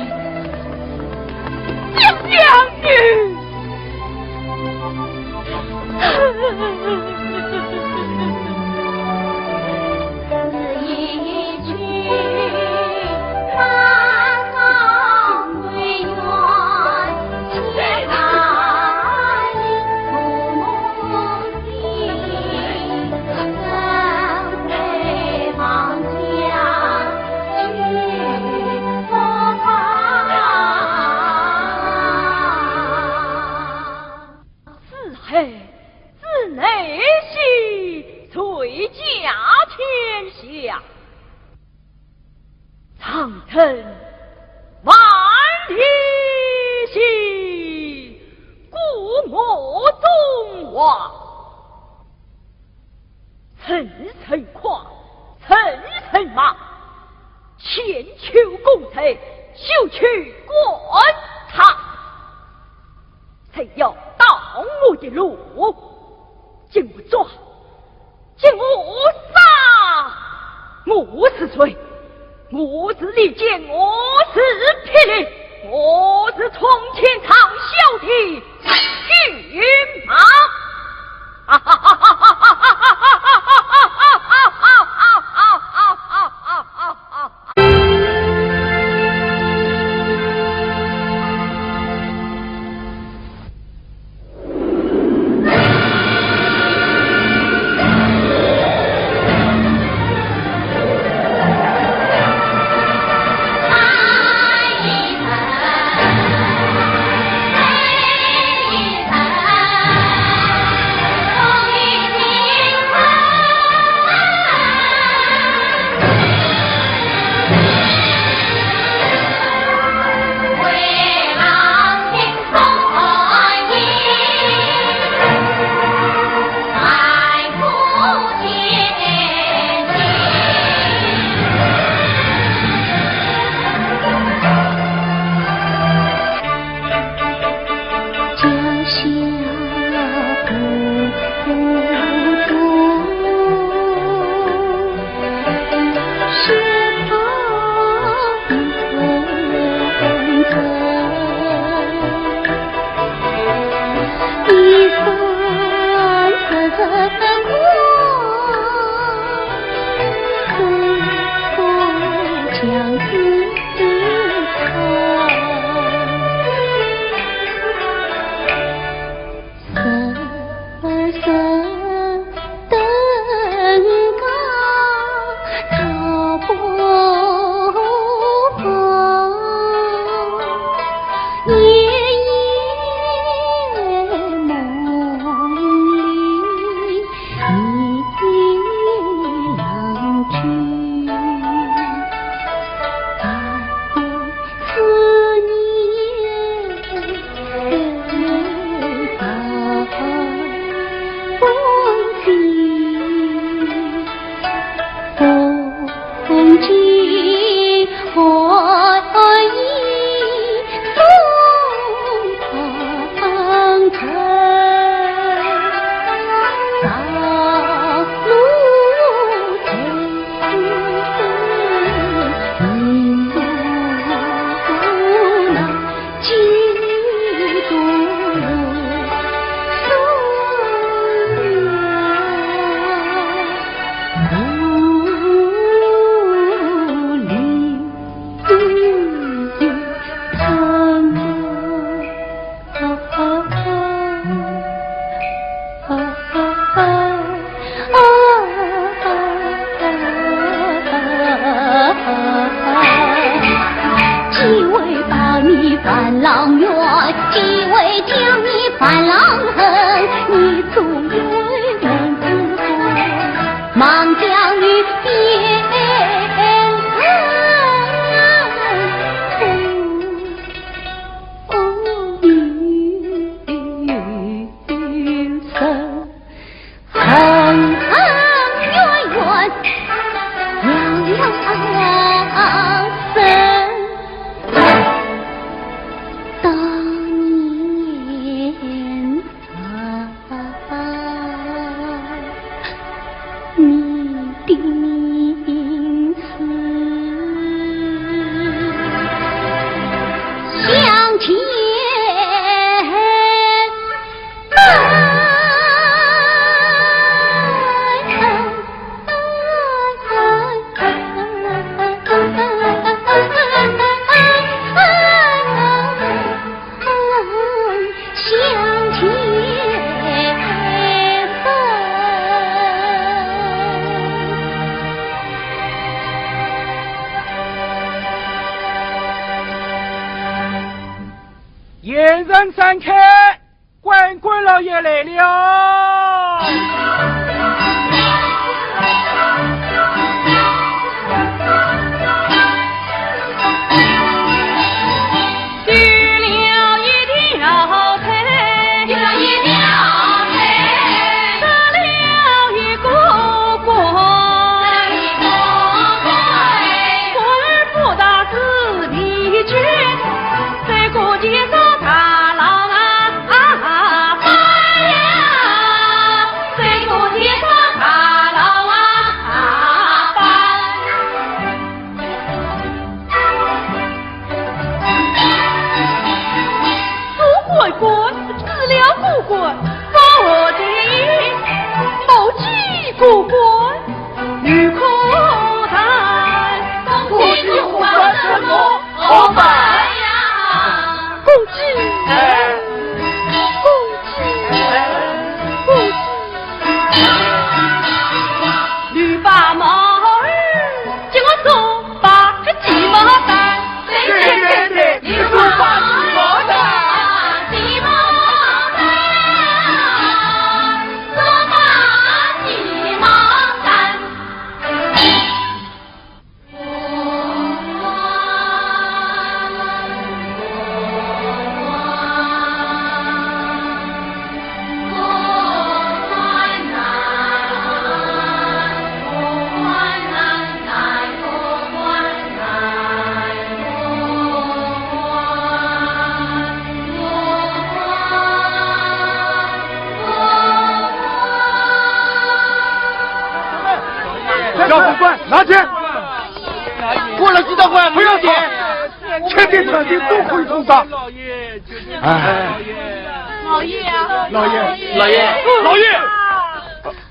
呀，长城万里兮，故我中华。 乘人快，乘人慢，千秋功才，休去管他。谁要挡我的路，将我抓，将我杀，我是谁？ 我是利剑，我是霹雳，我是冲天长啸的骏马。官官老爷来了。拿去。过了几道关，不要吵，全体transin都可以通杀。哎，老爷啊，老爷，老爷，老爷。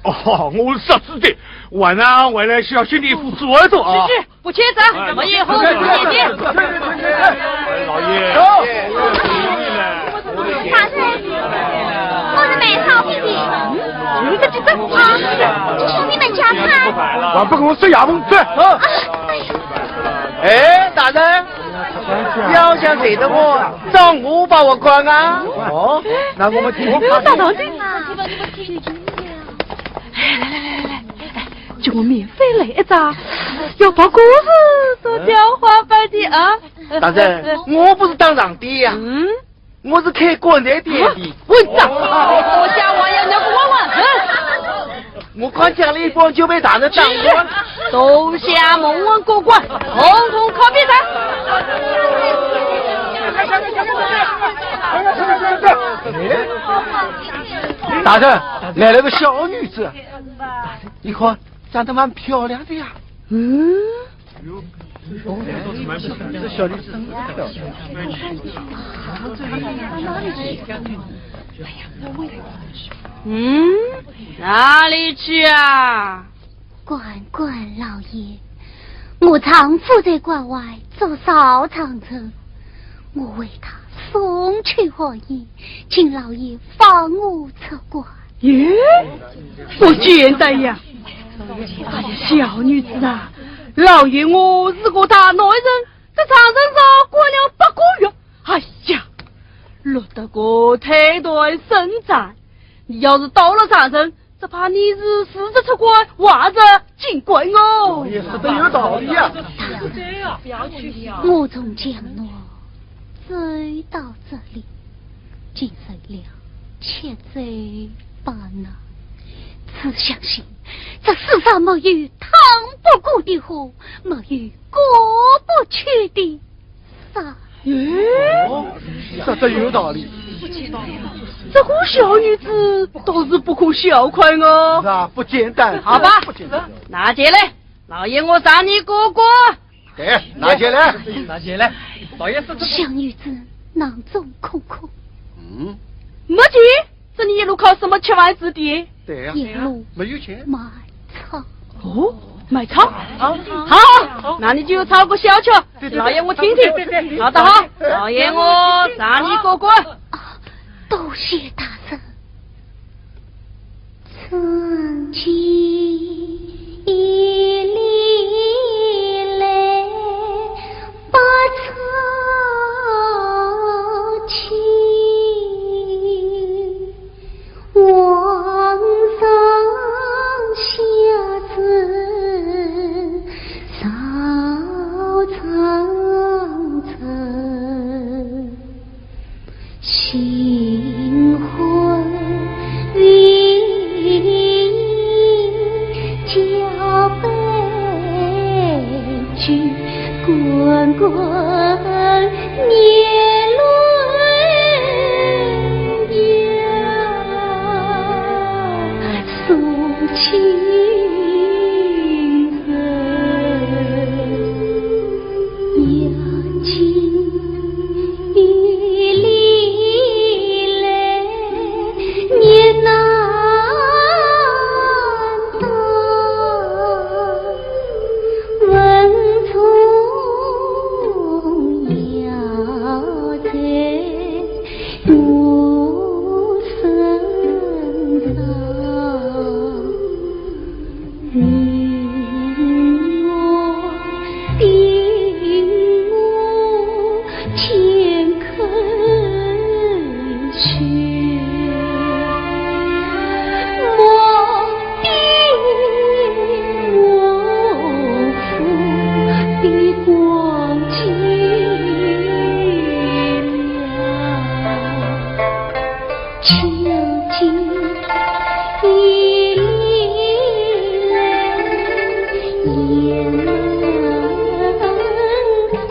哦，我是说书的，晚上回来小心地付出耳朵啊。是是，不欠账，老爷好，谢谢。老爷。 大人，我是卖草的，有这几只花，这是你们家的。还不跟我说衙门去。哎，大人，要想谁的我，找我把我关啊。哦，那我们听听看。大人。哎，来来来来来，哎，就我免费来一张，要跑故事都叫花白的啊。大人，我不是当场的呀。嗯。 我是开棺材店的。啊，混账！我家王爷，你要给我混！我刚讲了一半就被大人打断。都下蒙混过关，统统靠边站。大人，来了个小女子，你看，长得蛮漂亮的呀。嗯。 嗯，哪里去啊？官官老爷，我丈夫在关外做少长城，我为他送去好意，请老爷放我出关。耶，不简单呀！哎呀，小女子啊，老爷我是个大男人，在长城上关了八个月。哎呀，落得个腿断身斩，你要是到了长城，只怕你是死则出关，活则进关哦。老爷说得有道理呀。我从江南走到这里，经受了七灾八难，只相信这世上没有淌不过的河，没有过不去的山。哦，说得有道理。这个小女子倒是不可小看哦。是啊，不简单。好吧，不简单。拿进来，老爷我赏你过关。 对，拿进来。拿进来，老爷说这小女子囊中空空。嗯，没钱，这你一路靠什么吃饭住的？对呀，一路没有钱。卖草。哦，卖草？啊，好，那你就唱个小曲，对对对，老爷我听听。对对对，好的好，老爷我赏你过关。啊，多谢大人。 从前里来百草青，皇上下旨烧长城。 新婚姻交杯酒，滚滚年轮呀，送亲人。 眼睛里来，热难当，文中要在 我身上，你我定我乾坤去，我定我富的光景。 究竟一粒眼泪眼开，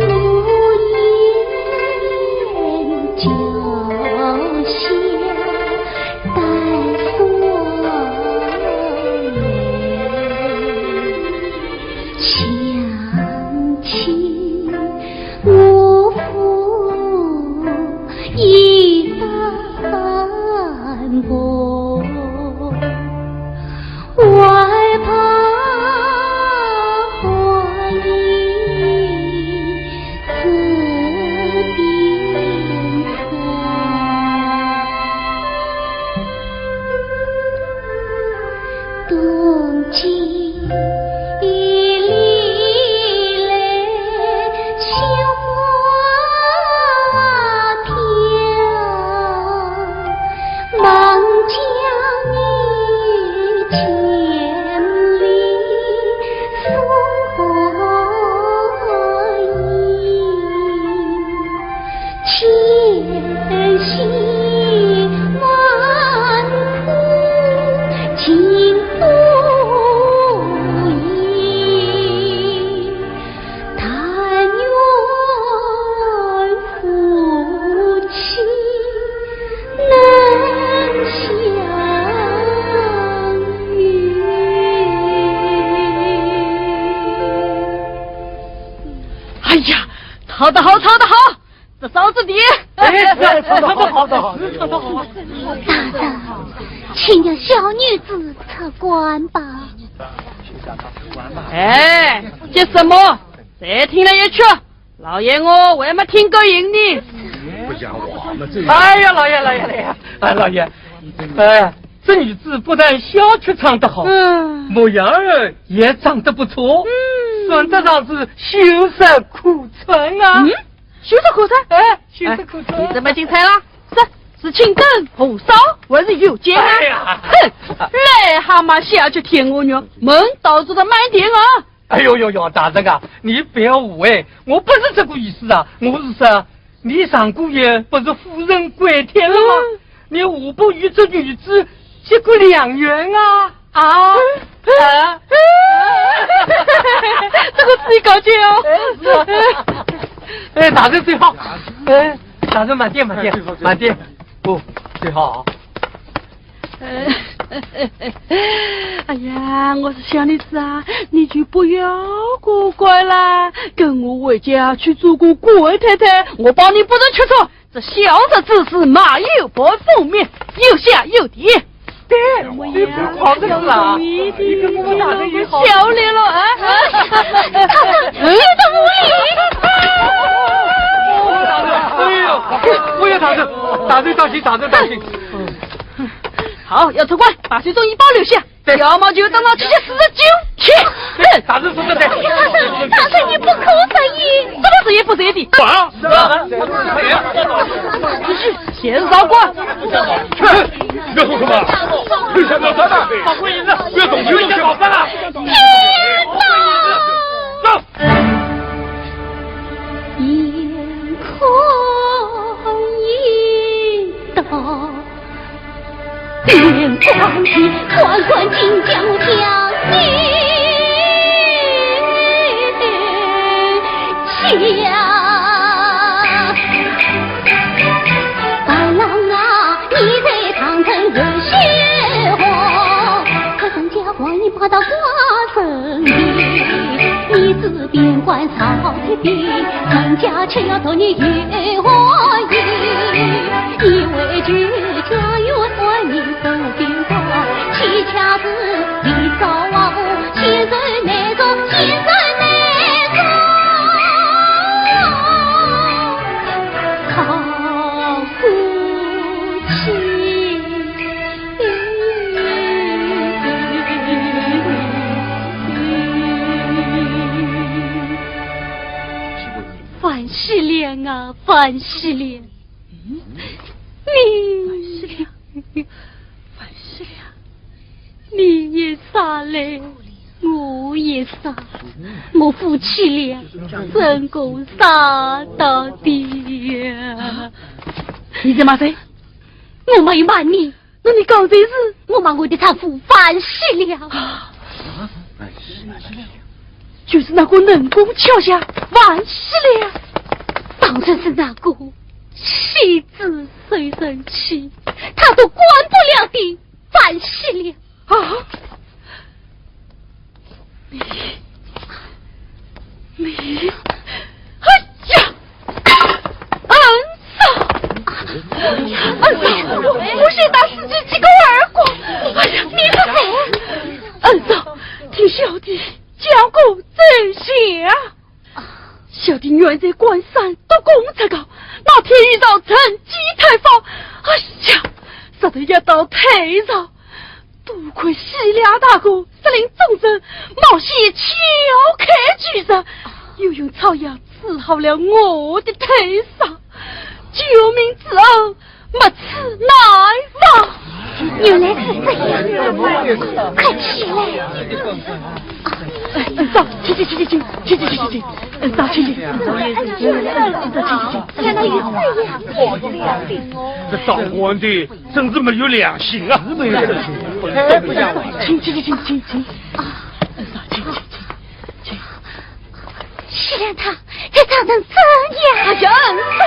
我眼角下带酸。哎呀，唱得好，唱得好，这嗓子甜。哎，唱得好，唱得好，唱得好。大人，请让小女子出关吧。哎，急什么？再听了一曲，老爷我还没听够瘾呢。不像话，那这……哎呀，老爷，老爷，老爷，哎，老爷，哎，这女子不但小曲唱得好，嗯。模样儿也长得不错，嗯。算得上是秀色可餐啊。嗯？秀色可餐？哎，秀色可餐。哎，你怎么进来了？是，是青灯红烧还是有奸啊？哎呀。哼，癞蛤蟆下去舔蜗牛，门倒做得慢点啊。哎呦呦呦，大人啊，你不要误会，我不是这个意思啊，我是说，你上个月不是夫人归天了吗？嗯。你何不与这女子结个良缘啊？啊？啊？这个主意高见哦。哎，是啊。哎，大人最好。哎，大人慢点，慢点，哎，最好，最好。慢点。哦，最好。呃，哎呀，我说小女子啊，你就不要古怪啦，跟我回家去做个官太太，我保你不得吃醋。这小日子是马有半分米，有香有甜。对，你不考虑了，你跟我们大人也好。小脸了啊！他们有道理。哎呦，哎呦，大人，大人当心，大人当心。好，要出关，把水中一包留下。对。要么就等到七七四十九去。对，大人说得对。哎呀，大人，大人，你不可以这样。什么是也不对的？啊？是啊。继续，先上官。去，要做什么？留下不要打的。把官银子，不要动手，留下搞翻了。天哪！走。眼看一到 天光地，官官紧将将你家。伴郎啊，你在堂城有些话，可人家还已把他挂身边，你只边关朝天边，人家却要对你有话言，你为求 家有三年守边关，岂恰是你招啊我，先生难做，先生难做，靠不起。樊喜良啊，樊喜良。 嗯？你，樊喜良，樊喜良，你也杀了，我也杀，我夫妻俩成功杀到底呀！你在骂谁？我没有骂你。 那你刚才是？我骂我的丈夫樊喜良。啊，樊喜良。就是那个能工巧匠樊喜良。当然是那个妻子受人欺，他都管不了的樊喜良。啊？你，你，哎呀！ 恩嫂，恩嫂，我，我先打自己几个耳光。哎呀，你是谁？恩嫂，听小弟讲个真相。小弟原在关山读公职高，那天遇到陈继太保，哎呀，杀得一道退朝。多亏西凉大哥率领众人冒险撬开巨石，又用草药治好了我的腿伤，救命之恩，没齿难忘。原来是这样，快起来。哎，走，去去去去去去去去去，嗯，走，去去，嗯，走，去去去，看到有这样。这当官的真是没有良心啊！没有良心，太不像话了。请，请，请，请，请。啊，请，请，请，请。西凉他，他长成这样。哎呀，恩嫂。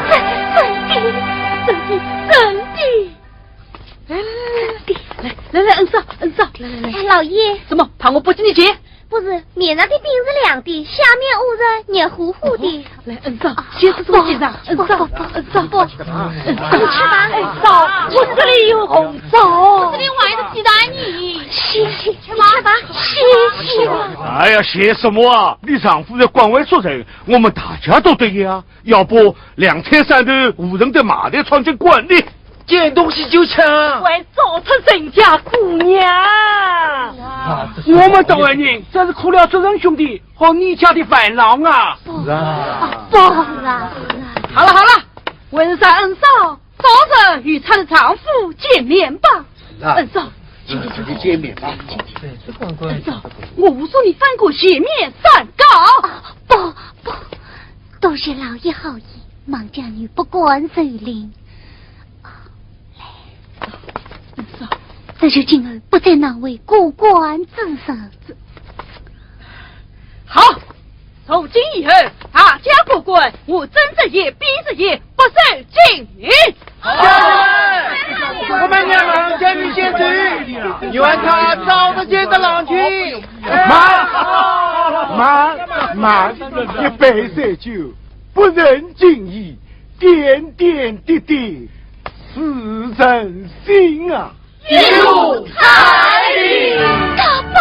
这是真的，真的，真的。来来来来来，来来来，恩嫂，恩嫂，来来来。哎，老爷。怎么，怕我不给你解？不是，面上的冰是凉的，下面屋子热乎乎的。来，恩嫂，先吃东西上，恩嫂，恩嫂，恩嫂。你吃吧。恩嫂，我这里有红枣。这里还有鸡蛋呢。谢谢，吃吧，谢谢。哎呀，谢什么啊？你丈夫在关外做人，我们大家都得呀。要不两天三头无人的码头闯进关里，捡东西就抢。还糟蹋人家姑娘。我们大外人，这是苦了这仁兄弟和你家的烦恼啊。是啊。不是啊。好了好了，文山恩嫂，早日与她的丈夫见面吧。是啊。恩嫂，请请请。见面吧。恩嫂，我无数你翻过斜面山高。啊，不不，多谢老爷好意，望将女不敢受凌。啊，来，恩嫂，这就今后不再难为过关之人。好，从今以后，大家过关，我睁只眼闭只眼，不受惊。好，我们娘娘见面见嘴，你看他早不见的郎君。慢，慢，慢，一杯水酒，不成敬意，点点滴滴，似人心啊。 有道理。大伯。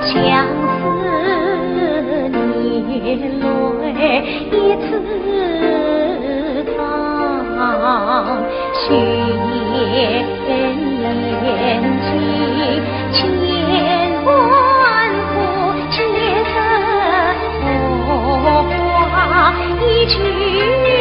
相思年泪一次放，雪雁寄千万户，皆是浮华一去香。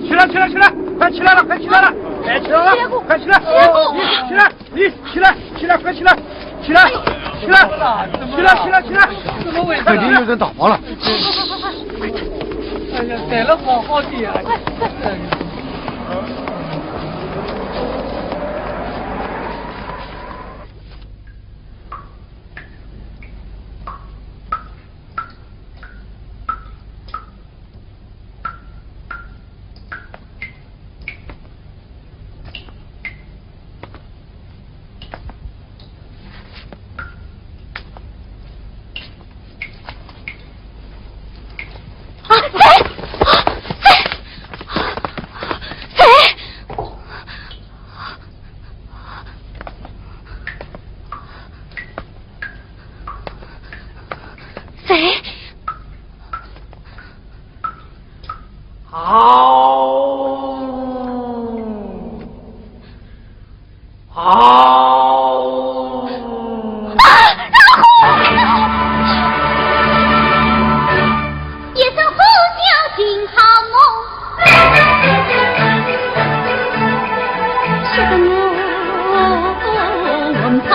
起来，起来，起来，快起来了，快起来了，快起来了，快起来，起来，你起来，起来，快起来，起来，起来，起来，起来，起来，怎么回事啊？肯定有人打包了。哎呀，逮了好好的呀。啊，谁？啊，谁？谁？谁？ 嗷！嗷！啊！老虎！一声呼叫惊寒梦。吓得我魂魄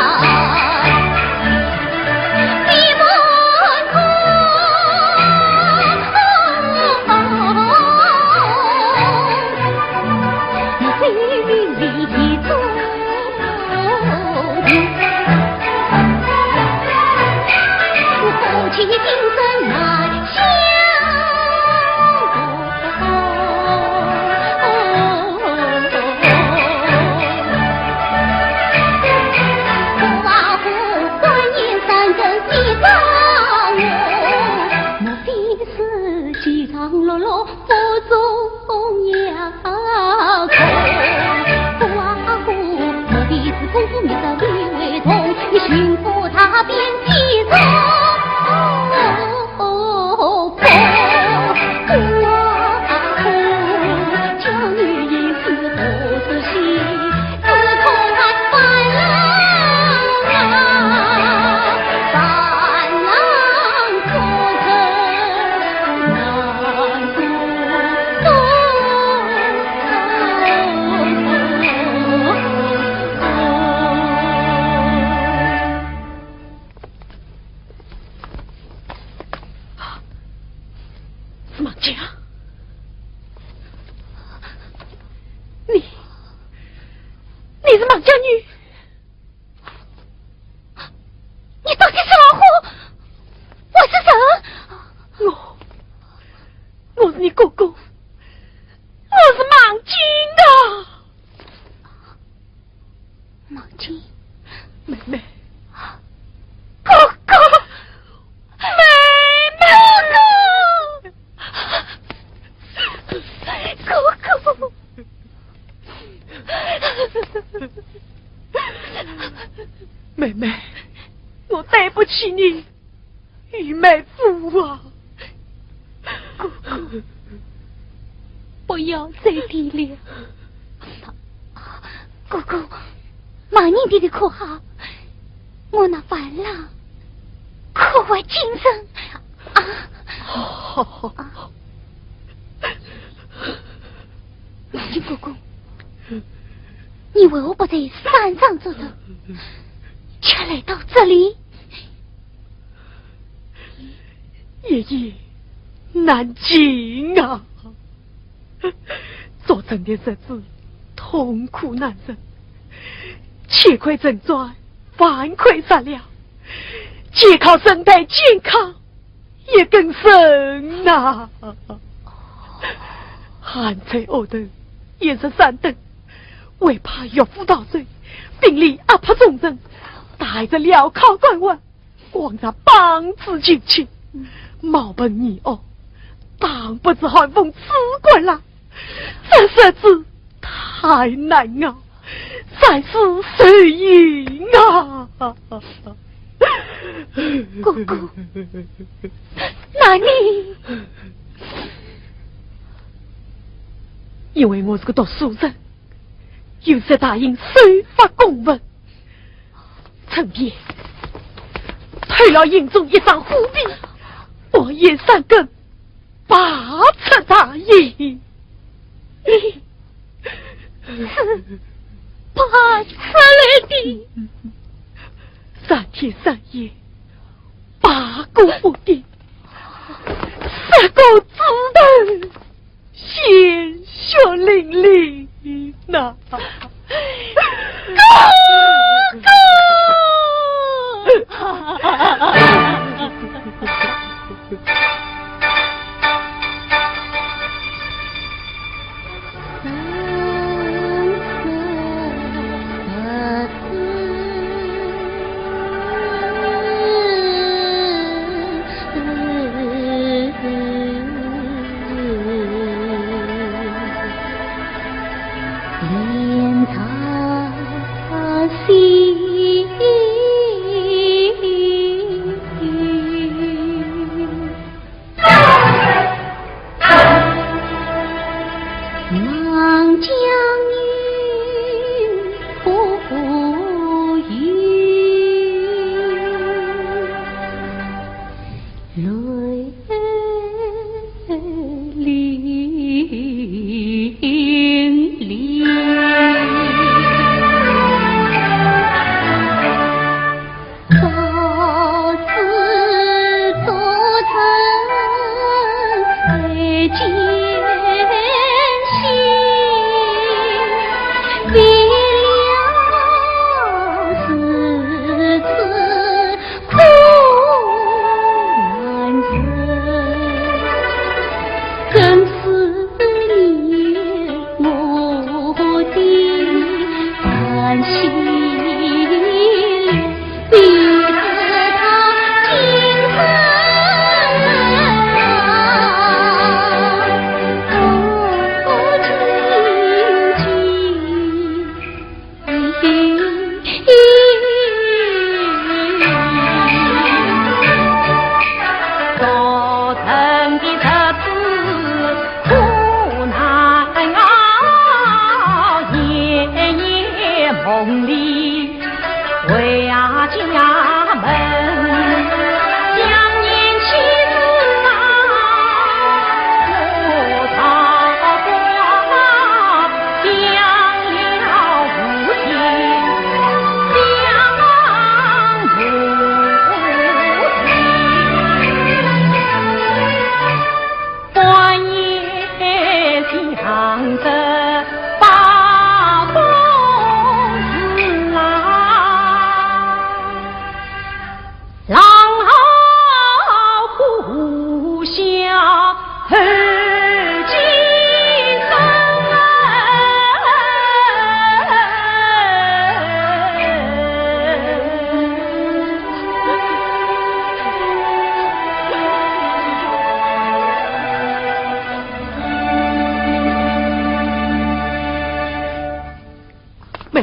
金。妹妹。哥哥，妹妹。哥哥。妹妹，我对不起你。 愚昧无啊。哥哥，不要再提了。哥哥，骂你弟弟可好？我那饭了，可会精神啊？好，好，好。那金哥哥，你为何不在山上做客，却来到这里？ 一言难尽啊！做臣的日子痛苦难忍，钱亏城赚，饭亏食了，全靠身体健康一根绳呐！寒窗下头，一日三顿，还怕岳父到手，兵力压迫众人，带着镣铐官文， 广场帮子进去，茅棚泥屋，挡不住寒风刺骨啦。这日子太难熬，三思受刑啊！哥哥，那你……因为我是个读书人，有在大营收发公文， 趁便偷了营中一张虎皮，半夜三更，拔出大营。你是拔出来的？三天三夜，爬过屋顶，杀过猪头， 鲜血淋漓呐。哥哥！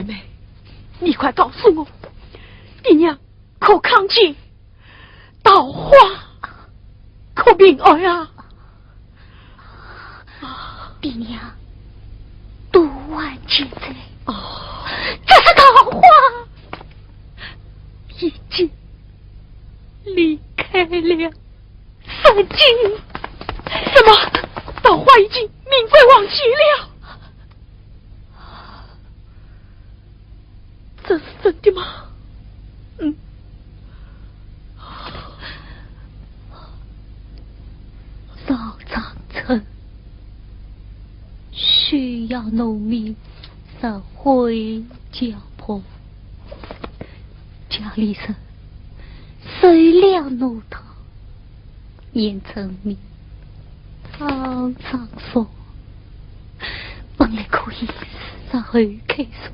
妹妹，你快告诉我，爹娘可康健？桃花可平安啊？爹娘都还健在。哦，只是桃花已经离开了人间。什么？桃花已经命归黄泉了？ 这是真的吗？嗯。赵长春，休要农民拾回脚步，家里人收了奴道， 年成米，草长熟，本来可以日后开拓，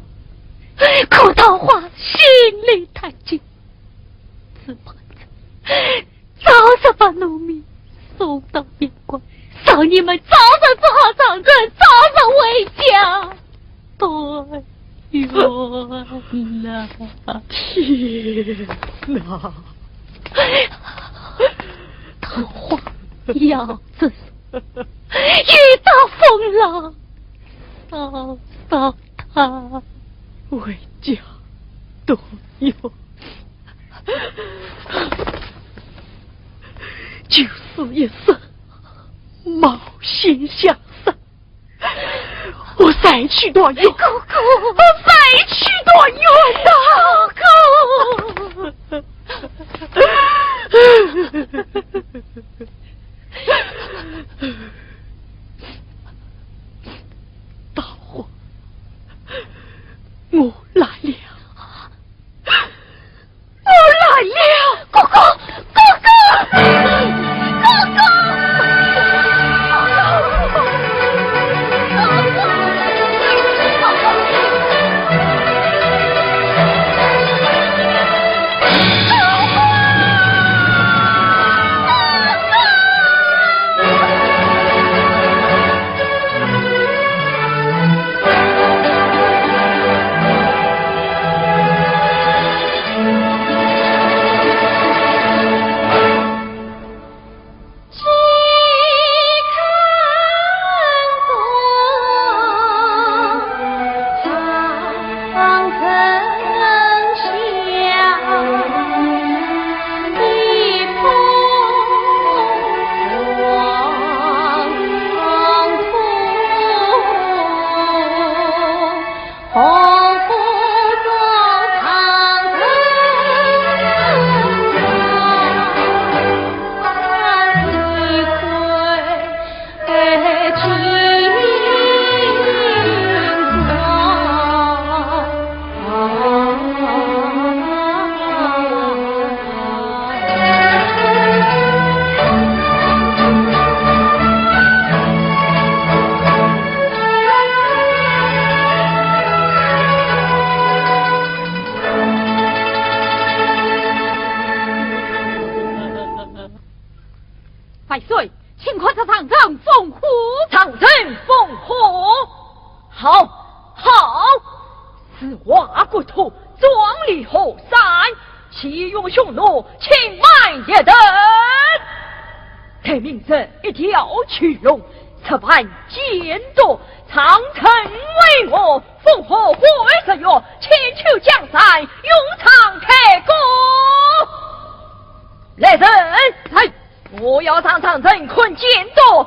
可桃花心里太急，只盼着早日把农民送到边关，少年们早日做好丈人，早日回家。 团圆呐！天哪！桃花摇着树，雨打风浪，嫂嫂她回家团圆，就是一生冒险相杀。 我再去团圆，哥哥，我再去团圆呐！哥哥，大火，我来了。 我来了！哥哥，哥哥，哥哥！万岁，请快将长城烽火。长城烽火？好，好！是华国土，壮丽河山，气勇匈奴，侵犯一等。待明日一条巨龙，直捣建都，长城为我，烽火会日月，千秋江山，永昌太古。来人！来！ 我要上长城困建都，